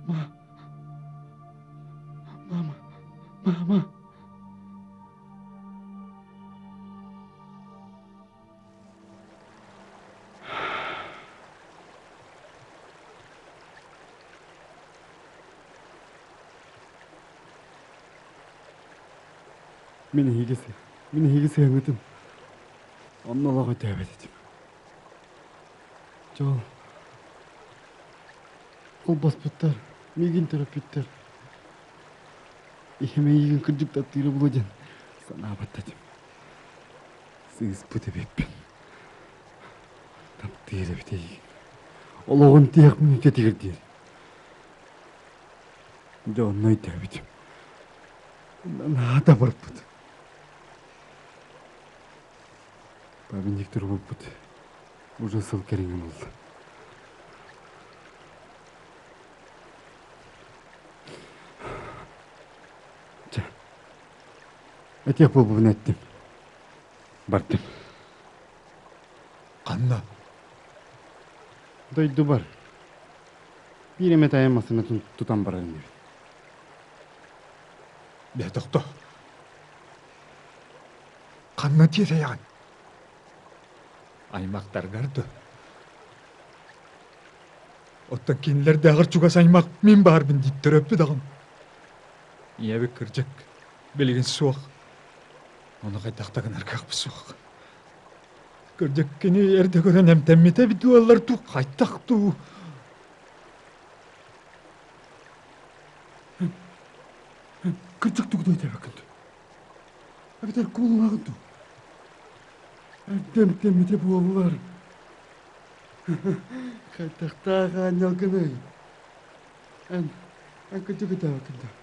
Ма, Мама, мама. Мин эһиги мин эһиги сыаҥытым. Онно олох өтөөбөт этим. Дьол Холбоспуттар, миигин төрөппүттэр. Ийэм эйигин кырдьык таптыыра буолуо диэн санаабат этим. Сыыспыт эбиппин. Таптыыр эбит эйигин. Олоҕун тиһэх мүнүүтэтигэр диэри. Дьэ онно өйдөөбүтүм. Наада барбыт. Памятник турбуппут уже сыл кэриҥэ буолла. Чэ, этиэх буолбуппун эттим. Бардым. Ханна? Дойдубар. Биир эмэ таайым массыынатын тутан барар инибин. Бээ, тохто. Ханна тиэтэйэҕин? Аймахтаргар дуо? Оттон кинилэрдээҕэр чугас аймах мин баарбын дии төрөппүт аҕам. Ийэбит кырдьык, билигин суох. Ону хайдах да гынар кыахпыт суох. Кырдьык, кини эрдэ көрөн эмтэммитэ эбит дуоллар дуу, хайдах дуу? Кырдьык тугу да өйдөөбөккүн дуу? Эбэтэр куолулааҕын дуу? Эрдэ эмтэммитэ буоллар. Хайдахтаах аанньалгыный? Эн, эн кырдьык өйдөөбөккүн дуу?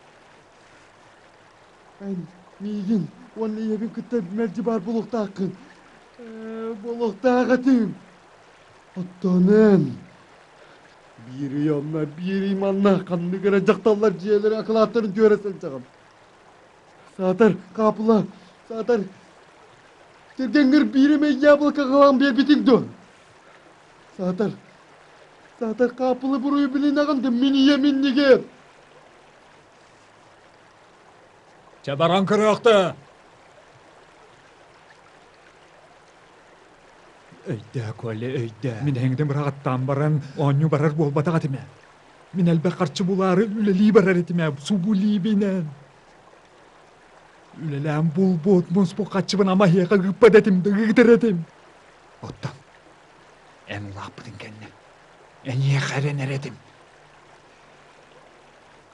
Эн миигин уонна ийэбин кытта мэлдьи баар буолуохтааххын. Ээ, буолуохтаах этим. Оттон эн биир ый онно, биир ый манна ханнык эрэ дьахталлар дьиэлэрэ акылааттарын түөрэ сылдьаҕын. Саатар, хаапыла, саатар, кэргэҥҥэр биир эмэ яблоко аҕалан биэрбитиҥ дуо? Саатар, саатар хаапыла буруйу билинэҕин да мин ийэм иннигэр. Чэ баран көрөөхтө. Өйдөө, Коля, өйдөө. Мин эһиҥитин быраҕаттаан баран оонньуу барар буолбатах этим ээ. Мин элбэх харчы булаары үлэлии барар этим ээ, субулиибинэн. Үлэлээн булбут муспут харчыбын ама эһиэхэ ыыппат этим да ыытар этим. Оттон эн улааппытыҥ кэннэ эйиэхэ эрэнэр этим.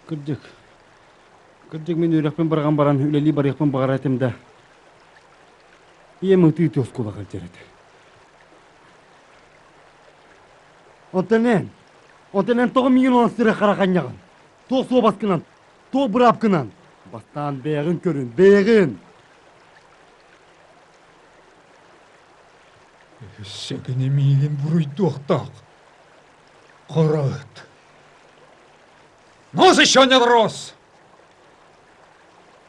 Кырдьык, кырдьык мин үөрэхпин быраҕан баран үлэлии барыахпын баҕарар этим да, ийэм ытыы-ытыы оскуолаҕа илдьэр этэ. Оттон эн, оттон эн тоҕо миигин онон сыра хара ханньаҕын? Туох суобаскынан, туох быраапкынан? Бастаан бэйэҕин көрүн, бэйэҕин! Өссө кини миигин буруйдуохтаах. Хара ыт. Нос еще не рос!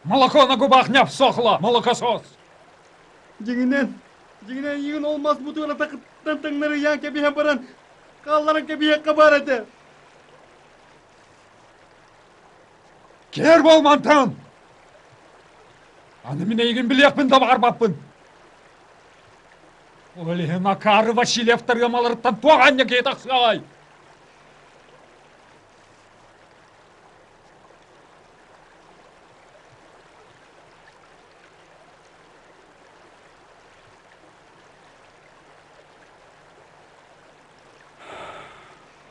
Молоко на губах не обсохло, молокосос! Дьиҥинэн, дьиҥинэн иигин ол мас бутугар атахыттан таҥнары ыйаан кэбиһэн баран. Хаалларан кэбиһиэххэ баар этэ. Кэр буолмантан! Аны мин эйигин билиэхпин да баҕарбаппын. Ол иһин акаары Васильевтар ыамаларыттан туох анньа киһи тахсыаҕай?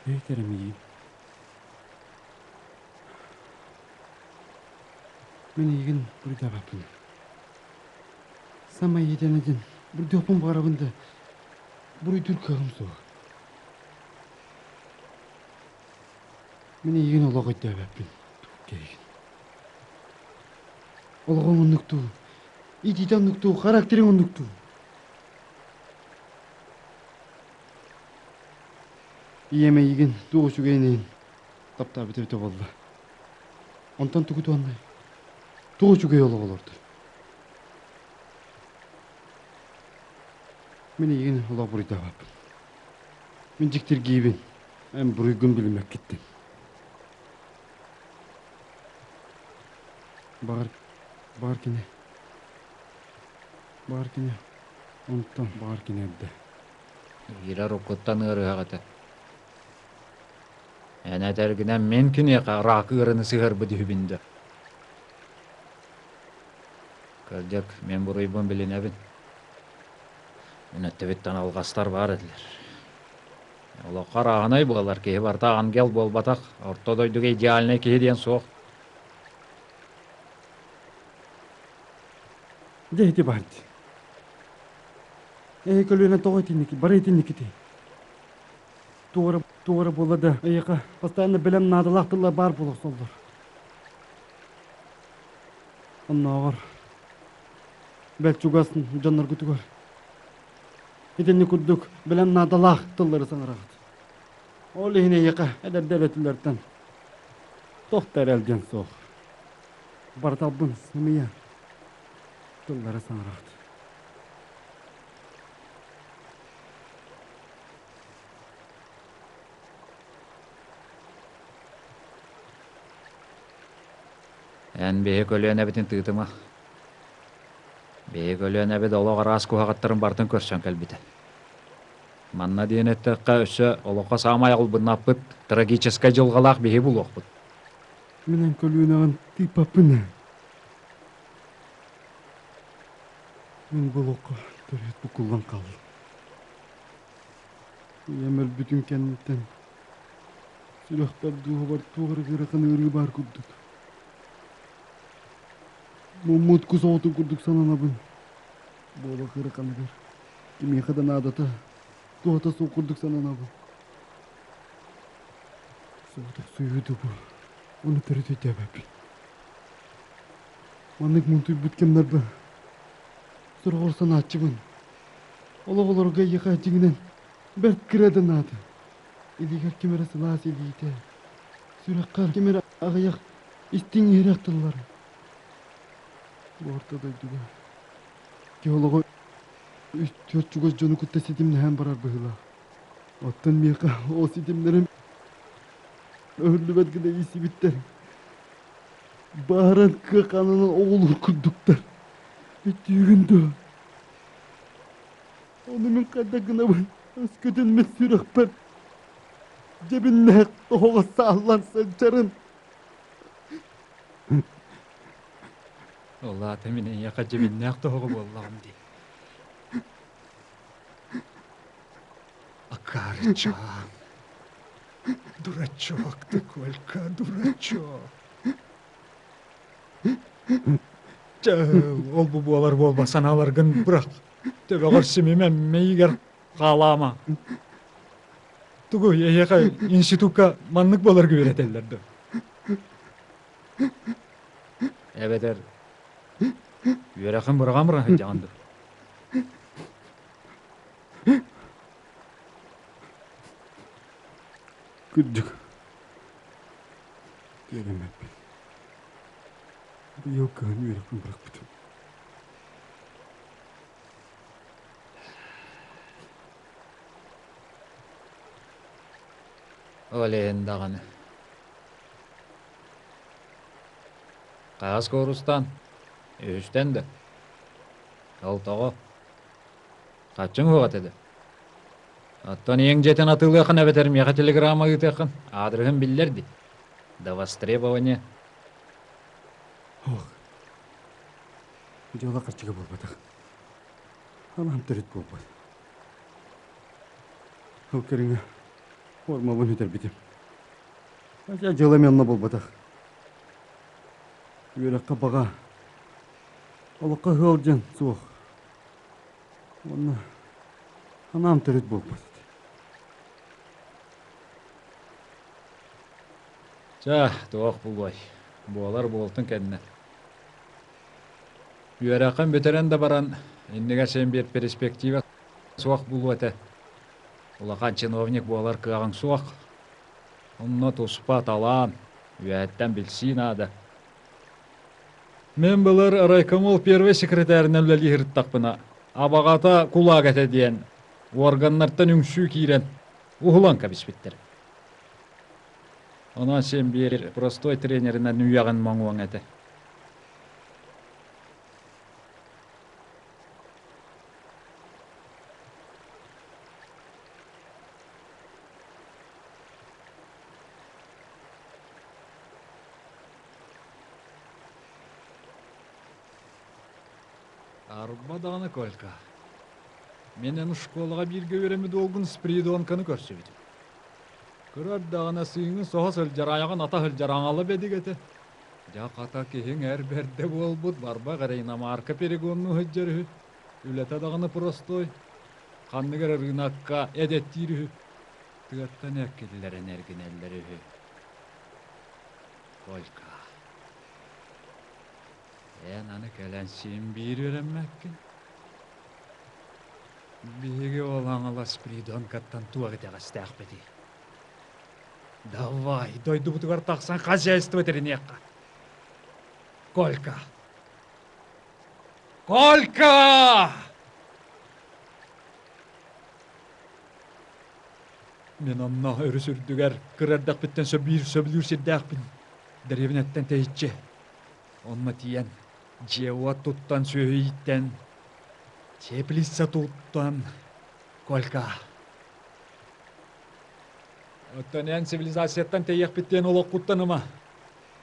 Эйтэрим иин. Мин эйигин буруйдаабаппын. Самай иитэн этин буруйдуохпун баҕарабын да буруйдуур кыаҕым суох. Мин эйигин олох өйдөөбөппүн. Туох Олоҕуҥ оннуктуу, иитиитэ оннуктуу, характерыҥ оннуктуу. Ийэм эйигин туох үчүгэйин иһин таптаабыт эбитэ буолла. Онтон тугу туһаннай? Туох үчүгэй олох олордун? Мин эйигин олох буруйдаабаппын. Мин дьиктиргиибин. Эн буруйгун билиммэккиттэн. Баҕар, баҕар кини, баҕар кини, онтон баҕар кини эрдэ. Ира уруккуттан ыарыһах этэ. Эн этэргинэн мин киниэхэ рак ыарыыны сыһыарбыт үһүбүн да. Кырдьык, мин буруйбун билинэбин. Мин өттүбүттэн алҕастар баар этилэр. Олоххо арааһынай буолар, киһи барыта ангел буолбатах, орто дойдуга идеальнай киһи диэн суох. Дьэ ити баар дии. Эһи көлүөнэ тоҕо итинники, бары итинникити. Туора, туора буолла да, эйиэхэ постоянно бэлэм наадалаах тыллар баар буола охсоллор. Оннооҕор бэл чугас дьонноргутугар итинник курдук бэлэм наадалаах тыллары саҥараҕыт. Ол иһин эйиэхэ эдэрдэр өтүлэртэн туох да эрэл диэн суох. Барыталбын сымыйа тыллары саҥараҕыт. Эн биһи көлүөнэбитин тыытыма. Биһиги көлүөнэбит олох араас куһаҕаттарын барытын көрсөн кэлбитэ. Манна диэн эттэххэ, өссө олоххо саамай албыннаппыт трагическай дьылҕалаах биһи булуохпут. Мин эн көлүөнэҕин тыыппаппын ээ. Мин бу олоххо төрүт буккуллан хааллым. Ийэм өлбүтүн кэнниттэн сүрэхпэр дууһабар туох эрэ ыарахан ыарыы баар курдук. Муммут кус оҕотун курдук сананабын. Буола ыараханыгар кимиэхэ да наадата, туһата суох курдук сананабын. Соҕотохсуйуу да бу, ону төрүт өйдөөбөппүн. Маннык муунтуйбут кэмнэрбэр сороҕор санааччыбын. Олох олорго эйиэхэ дьиҥинэн бэрт кыра да наада. Илиигэр ким эрэ сылаас илиитэ, сүрэххэр ким эрэ аҕыйах истиҥ иһирэх тыллара. Бу орто дойдуга киһи олоҕо үс-түөрт чугас дьону кытта ситимнэһэн барар быһыылаах. Оттон миэхэ ол ситимнэрим өһүллүбэт гына ииссибиттэр. Бааран кыа хаанынан оҕолуур курдуктар. Өйдүүгүн дуо? Ону мин хайдах гынабын? Өскөтүн мин сүрэхпэр дьэбиннээх тоһоҕо сааллан сылдьарын. Ол аата мин эйиэхэ дьэбиннээх тоһоҕо буоллаҕым дии. Акаарычаан. Дурачок ты, Колька, дурачок. Чэ, ол-бу буолар буолба санааларгын бырах. Төбөҕөр симимэ, мэйигэр хаалаама. Тугу, эһиэхэ институкка маннык буоларга үөрэтэллэр дуо? Эбэтэр үөрэхин быраҕан баран сылдьаҕын дуо? Кырдьык, үөрэммэппин. Быйыл кыһын үөрэхпин бырахпытым. Ол иһин даҕаны. Хаас куорустан, үһүстэн да. Ол тоҕо? Хаччыҥ уһуҕа этэ да. Оттон ийэҥ дьиэтин атыылыаххын эбэтэр миэхэ телеграмма ыытыаххын, аадырыһын биллэр дии. До востребования. Ох, дьыала харчыга буолбатах. Анаан төрүт буолбат. Ол кэриҥэ формабын сүтэрбитим. Хотя дьыала онно буолбатах. Үөрэххэ баҕа, олоххо ыалдьан суох. Уонна анаам төрүт буолбат. Чэ, туох буолуой, буолар буолтун кэннэ. Үөрэххин бүтэрэн да баран, иннигэр син биир перспектива суох буолуо этэ. Улахан чиновник буолар кыаҕыҥ суох. Онно туспа талаан, үөһэттэн билсии наада. Мин былыр райкомол первый секретарынан үлэлии сырыттахпына, абаҕата кулаак этэ диэн уорганнартан үҥсүү киирэн уһулан кэбиспиттэр. Онон син биир простой тренеринэн үйэҕин моҥуоҥ этэ. Арба даҕаны, Колька, мин эн школаҕа бииргэ үөрэммит уолгун Спиридонканы көрсүбүтүм. Кыра эрдэҕинэ сыыҥын соһо сылдьар, айаҕын ата сылдьар аҥала бэдик этэ. Дьэ, хата киһиҥ эр бэрдэ буолбут, барбах эрэ иномарка перегоннуу сылдьар үһү. Үлэтэ даҕаны простой. Ханнык эрэ ырыынакка эдэттиир үһү. Тыаттан эркиллэрин эргинэллэр үһү. Колька, эн аны кэлэн син биир үөрэммэккин. Биһиги ол аҥала Спиридонкаттан туох итэҕэстээхпитий? Давай, дойдубутугар тахсан хозяйство тэриниэххэ. Колька! Колька! Мин онно өрүс үрдүгэр кыра эрдэхпиттэн сөбүлүүр сөбүлүүр сирдээхпин. Дэриэбинэттэн тэйиччи. Онно тиийэн, дьиэ-уот туттан, сүөһү ииттэн, теплица туттан, Колька. Оттон эн цивилизацияттан тэйиэхпит диэн олохпуттан ыма.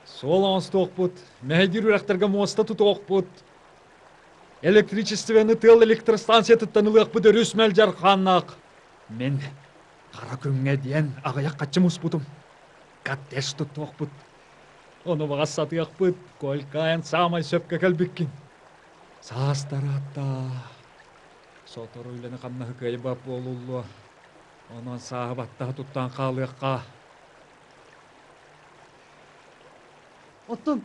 Суол оҥостуохпут, мэһэйдиир үрэхтэргэ муоста тутуохпут, электричествоны тыал электростанциятыттан ылыахпыт өрүс мэлдьэр хааннаах. Мин хара күҥҥэ диэн аҕыйах хаччы муспутум. Коттедж туттуохпут. Ону баҕас сатыахпыт, Колька эн саамай сөпкө кэлбиккин. Саастараатта. Сотору үлэни-хамнаһы кыайбат буолуллуо. Онон сааһы баттаһа туттан хаалыахха. Оттон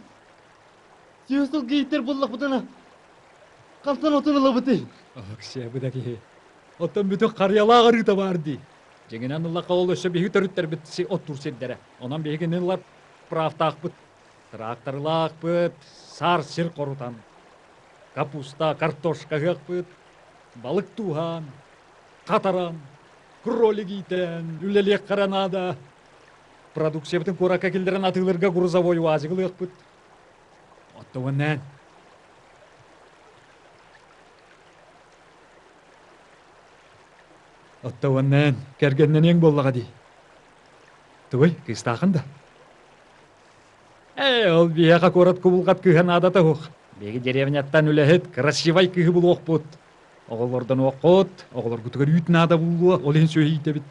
сүүс сыл гииттэр буллахпытына хантан отун ылабытый? Оксиябы да киһи. Оттон бүтүн харыйалаах арыыта баар дии. Дьиҥинэн ыллахха ол өссө биһиги төрүттэрбит оттуур сирдэрэ. Онон биһигини ылар правтаахпыт. Тракторлаахпыт, саар сир хорутан, капуста, картошка ыһыахпыт, балык тууһаан, хатаран, кролик иитэн, үлэлиэххэ эрэ наада. Продукциябытын куоракка киллэрэн атыылыырга грузовой УАЗик ылыахпыт. Оттон Оттон кэргэннэниэҥ буоллаҕа дии. Тугуй, кыыстаахын да? Ээ, ол биһиэхэ куорат кубулҕат кыыһа наадата суох. Биһиги деревняттан үлэһит, красивай кыыһы булуохпут. Оҕолордонуоххут, оҕолоргутугар үүт наада буолуо, ол иһин сүөһү иитэбит.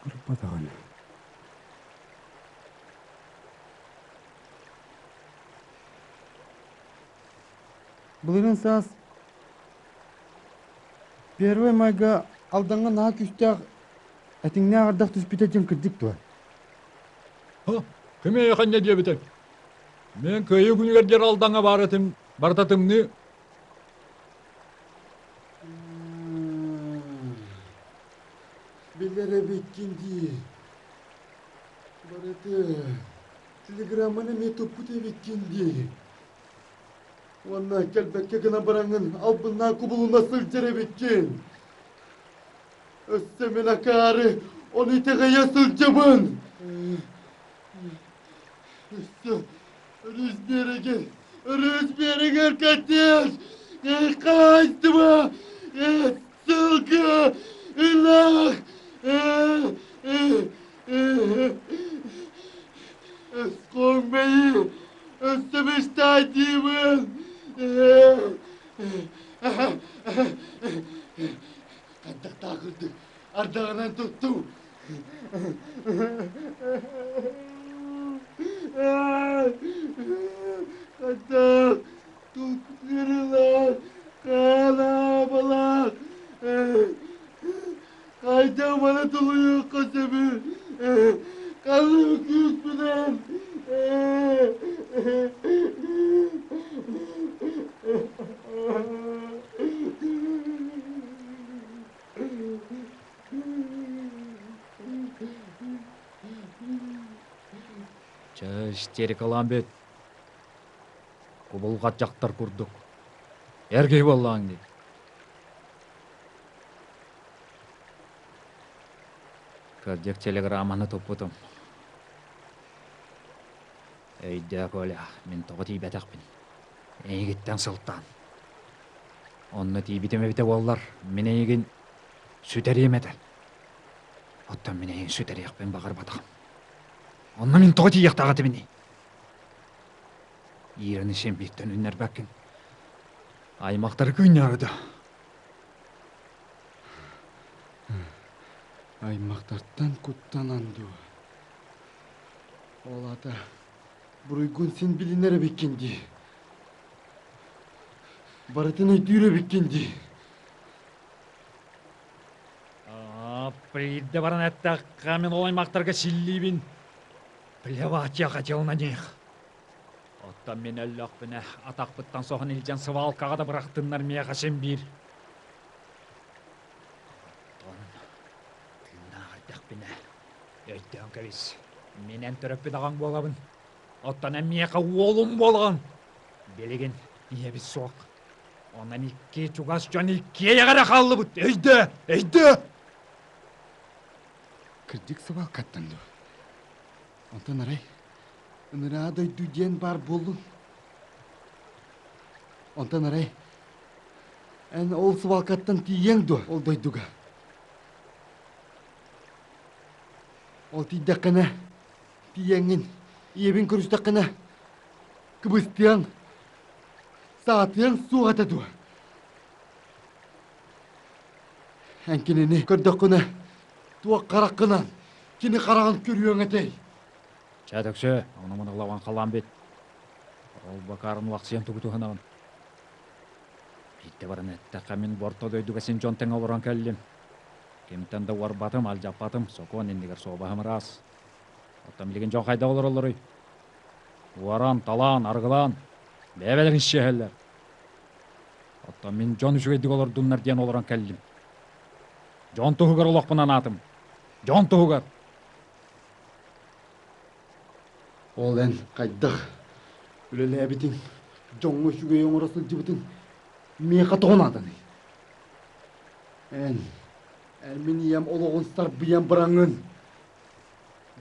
Кырбатаҕына. Былырыын саас Первый майга Алдаҥҥа наһаа күүстээх этиҥнээх ардах түспүтэ диэн кырдьык дуо? Ким эйиэхэ диэбитэй? Мин кыайыы күнүгэр диэри Алдаҥҥа баар этим, барыта тымныы. Билэр эбиккин дии. Барыты телеграмманы эмиэ туппут эбиккин дии. Уонна кэлбэккэ гына бараҥҥын албыннаа кубулуна сылдьар эбиккин. Өссө мин акаары ону итэҕэйэ сылдьабын. Өссө өрүс биэрэгэр, өрүс биэрэгэр кэтиэс, хаһаайыстыба, сылгы, ынах, Өскөҥ бэйи, өссө мечтайдыыбын. Хайдахтаах үрдүк ардаҕынан туттуҥ. Хайдах тулкутуурулар, хаалаабалар. Хайдах маны тулуйуохха сөбүй? Ханнык күүспүнэн? Чэ, истерикалаан бүт. Кубулҕат дьахтар курдук. Эр киһи буоллаҕыҥ дии. Кырдьык телеграмманы туппутум. Өйдөө, Коля, мин тоҕо тиийбэтэхпин. Эйигиттэн сылтаан. Онно тиийбитим эбитэ буоллар, мин эйигин сүтэриэм этэ. Оттон мин эйигин сүтэриэхпин баҕарбатаҕым. Онно мин тоҕо тиийиэхтээх этибиний? Иирэн син бииртэн үннэрбэккин. Аймахтары кыынньаары да. Аймахтартан куттанан дуо? Ол аата буруйгун син билинэр эбиккин дии. Барытын өйдүүр эбиккин дии. Биирдэ баран эттэххэ, мин ол аймахтарга силлиибин. Плевать я хотел на них. Оттон мин өллөхпүнэ, атахпыттан соһон илдьэн свалкаҕа да бырахтыннар миэхэ син биир. Оттон тыыннаах эрдэхпинэ, өйдөөн кэбис, мин эн төрөппүт аҕаҥ буолабын. Оттон эн миэхэ уолум буолаҕын. Билигин ийэбит суох. Онон икки чугас дьон иккиэйэҕэ эрэ хааллыбыт. Өйдөө! Өйдөө! Кырдьык свалкаттан дуо? Онтон арай ыныраа дойду диэн баар буоллун. Онтон арай эн ол свалкаттан тиийиэҥ дуо ол дойдуга? Ол тиийдэххинэ, тиийэҥҥин, ийэбин көрүстэххинэ, кыбыстыаҥ, саатыаҥ суох этэ дуо? Эн кинини көрдөххүнэ, туох хараххынан кини хараҕын көрүөҥ этэй? Чэ, Өксөө, ону-маны лаван халаан бүт. Ол бакаарын улахсыйан тугу туһанаҕын? Биирдэ баран эттэххэ, мин бу орто дойдуга син дьон тэҥэ олорон кэллим. Кимтэн да уорбатым, алдьаппатым, сокуон иннигэр суобаһым ыраас. Оттон билигин дьон хайдах олороллоруй? Уоран, талаан, арыгылаан, бэйэ-бэйэлэрин исчиэһэллэр. Оттон мин дьон үчүгэйдик олордуннар диэн олорон кэллим. Дьон туһугар олохпун анаатым. Дьон туһугар! Ол эн хайдах үлэлээбитиҥ, дьоҥҥо үчүгэй оҥоро сылдьыбытыҥ миэхэ тоҕо нааданый? Эн, эн мин ийэм олоҕун сарбыйан бараҥҥын,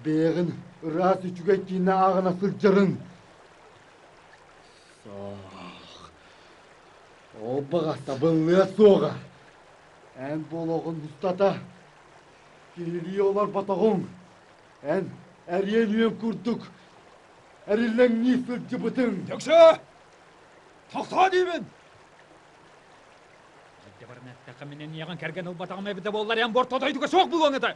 бэйэҕин ыраас үчүгэй киинэ ааҕына сылдьарыҥ. Суох, ол баҕа табыллыа суоҕа. Эн бу олоҕун устата киһилии олорботоҕуҥ. Эн эриэн үөн курдук эриллэҥнии сылдьыбытыҥ. Өксөө! Тохтоо диибин! Биирдэ баран эттэххэ мин эниэҕин кэргэн ылбатаҕым эбитэ буоллар эн борто дойдуга суох буолуоҥ этэ.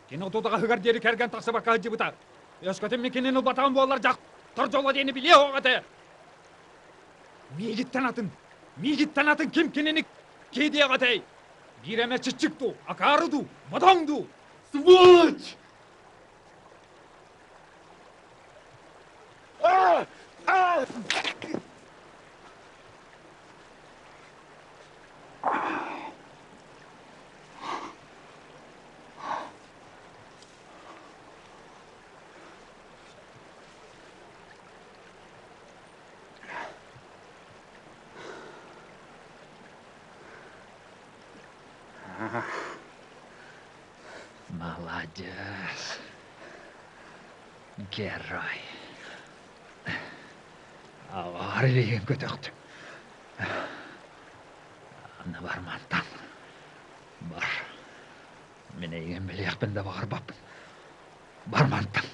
Кини отутаҕаһыгар диэри кэргэн тахсыбакка сылдьыбыта. Өскөтүн мин кинини ылбатаҕым буоллар дьахтар дьоло диэни билиэ суох этэ. Миигиттэн атын, миигиттэн атын ким кинини киһи диэх этэй? Биир эмэ чиччик дуу, акаары дуу, бодоҥ дуу? Сволочь! Молодец. Герой. Аваар илиигин көтөхтүм. Аны бармантан. Бар. Мин эйигин билиэхпин да баҕарбаппын. Бармантан.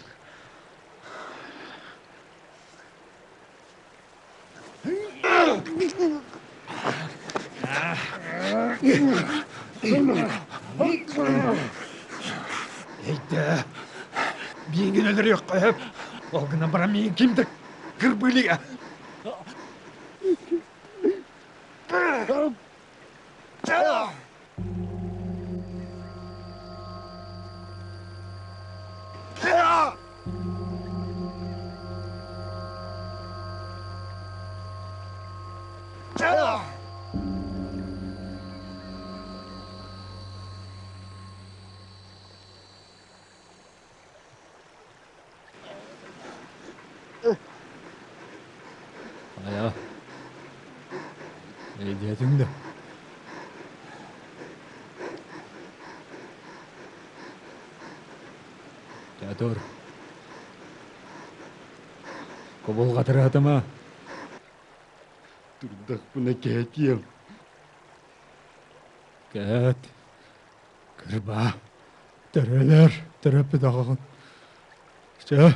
Эйдэ, миигин өлөрүөххэ сөп. Ол гынан баран миигин ким да кырбыылыа. Айа, өйдөөтүҥ да? Чатыр. Кубулҕатыраатыма. Турдахпына кээтиэм. Кээт. Кырбаа. Төрөлөр, төрөппүт аҕаҕын. Чэ.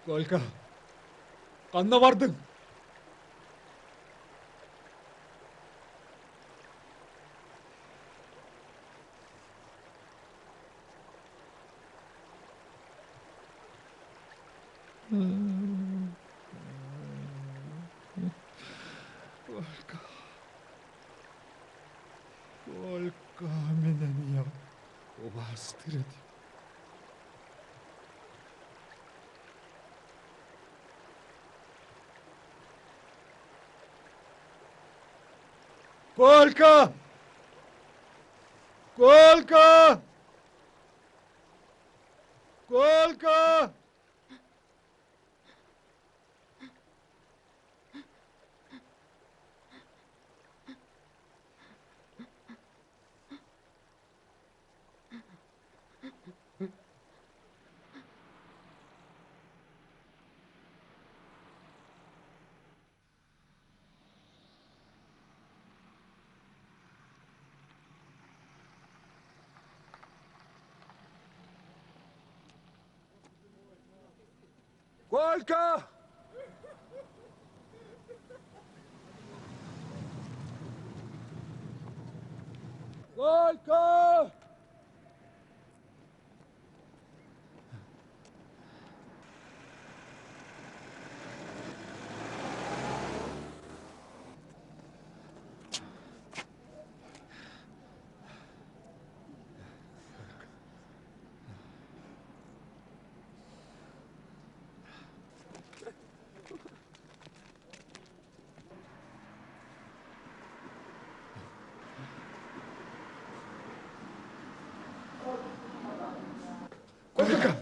Колька, ханна бардың? Колька. Колька мин эмиэ убаастыыр этим. Колька! Колька! Колька! Колька! Колька! Колька!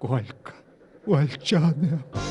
Колька, Уолчаана.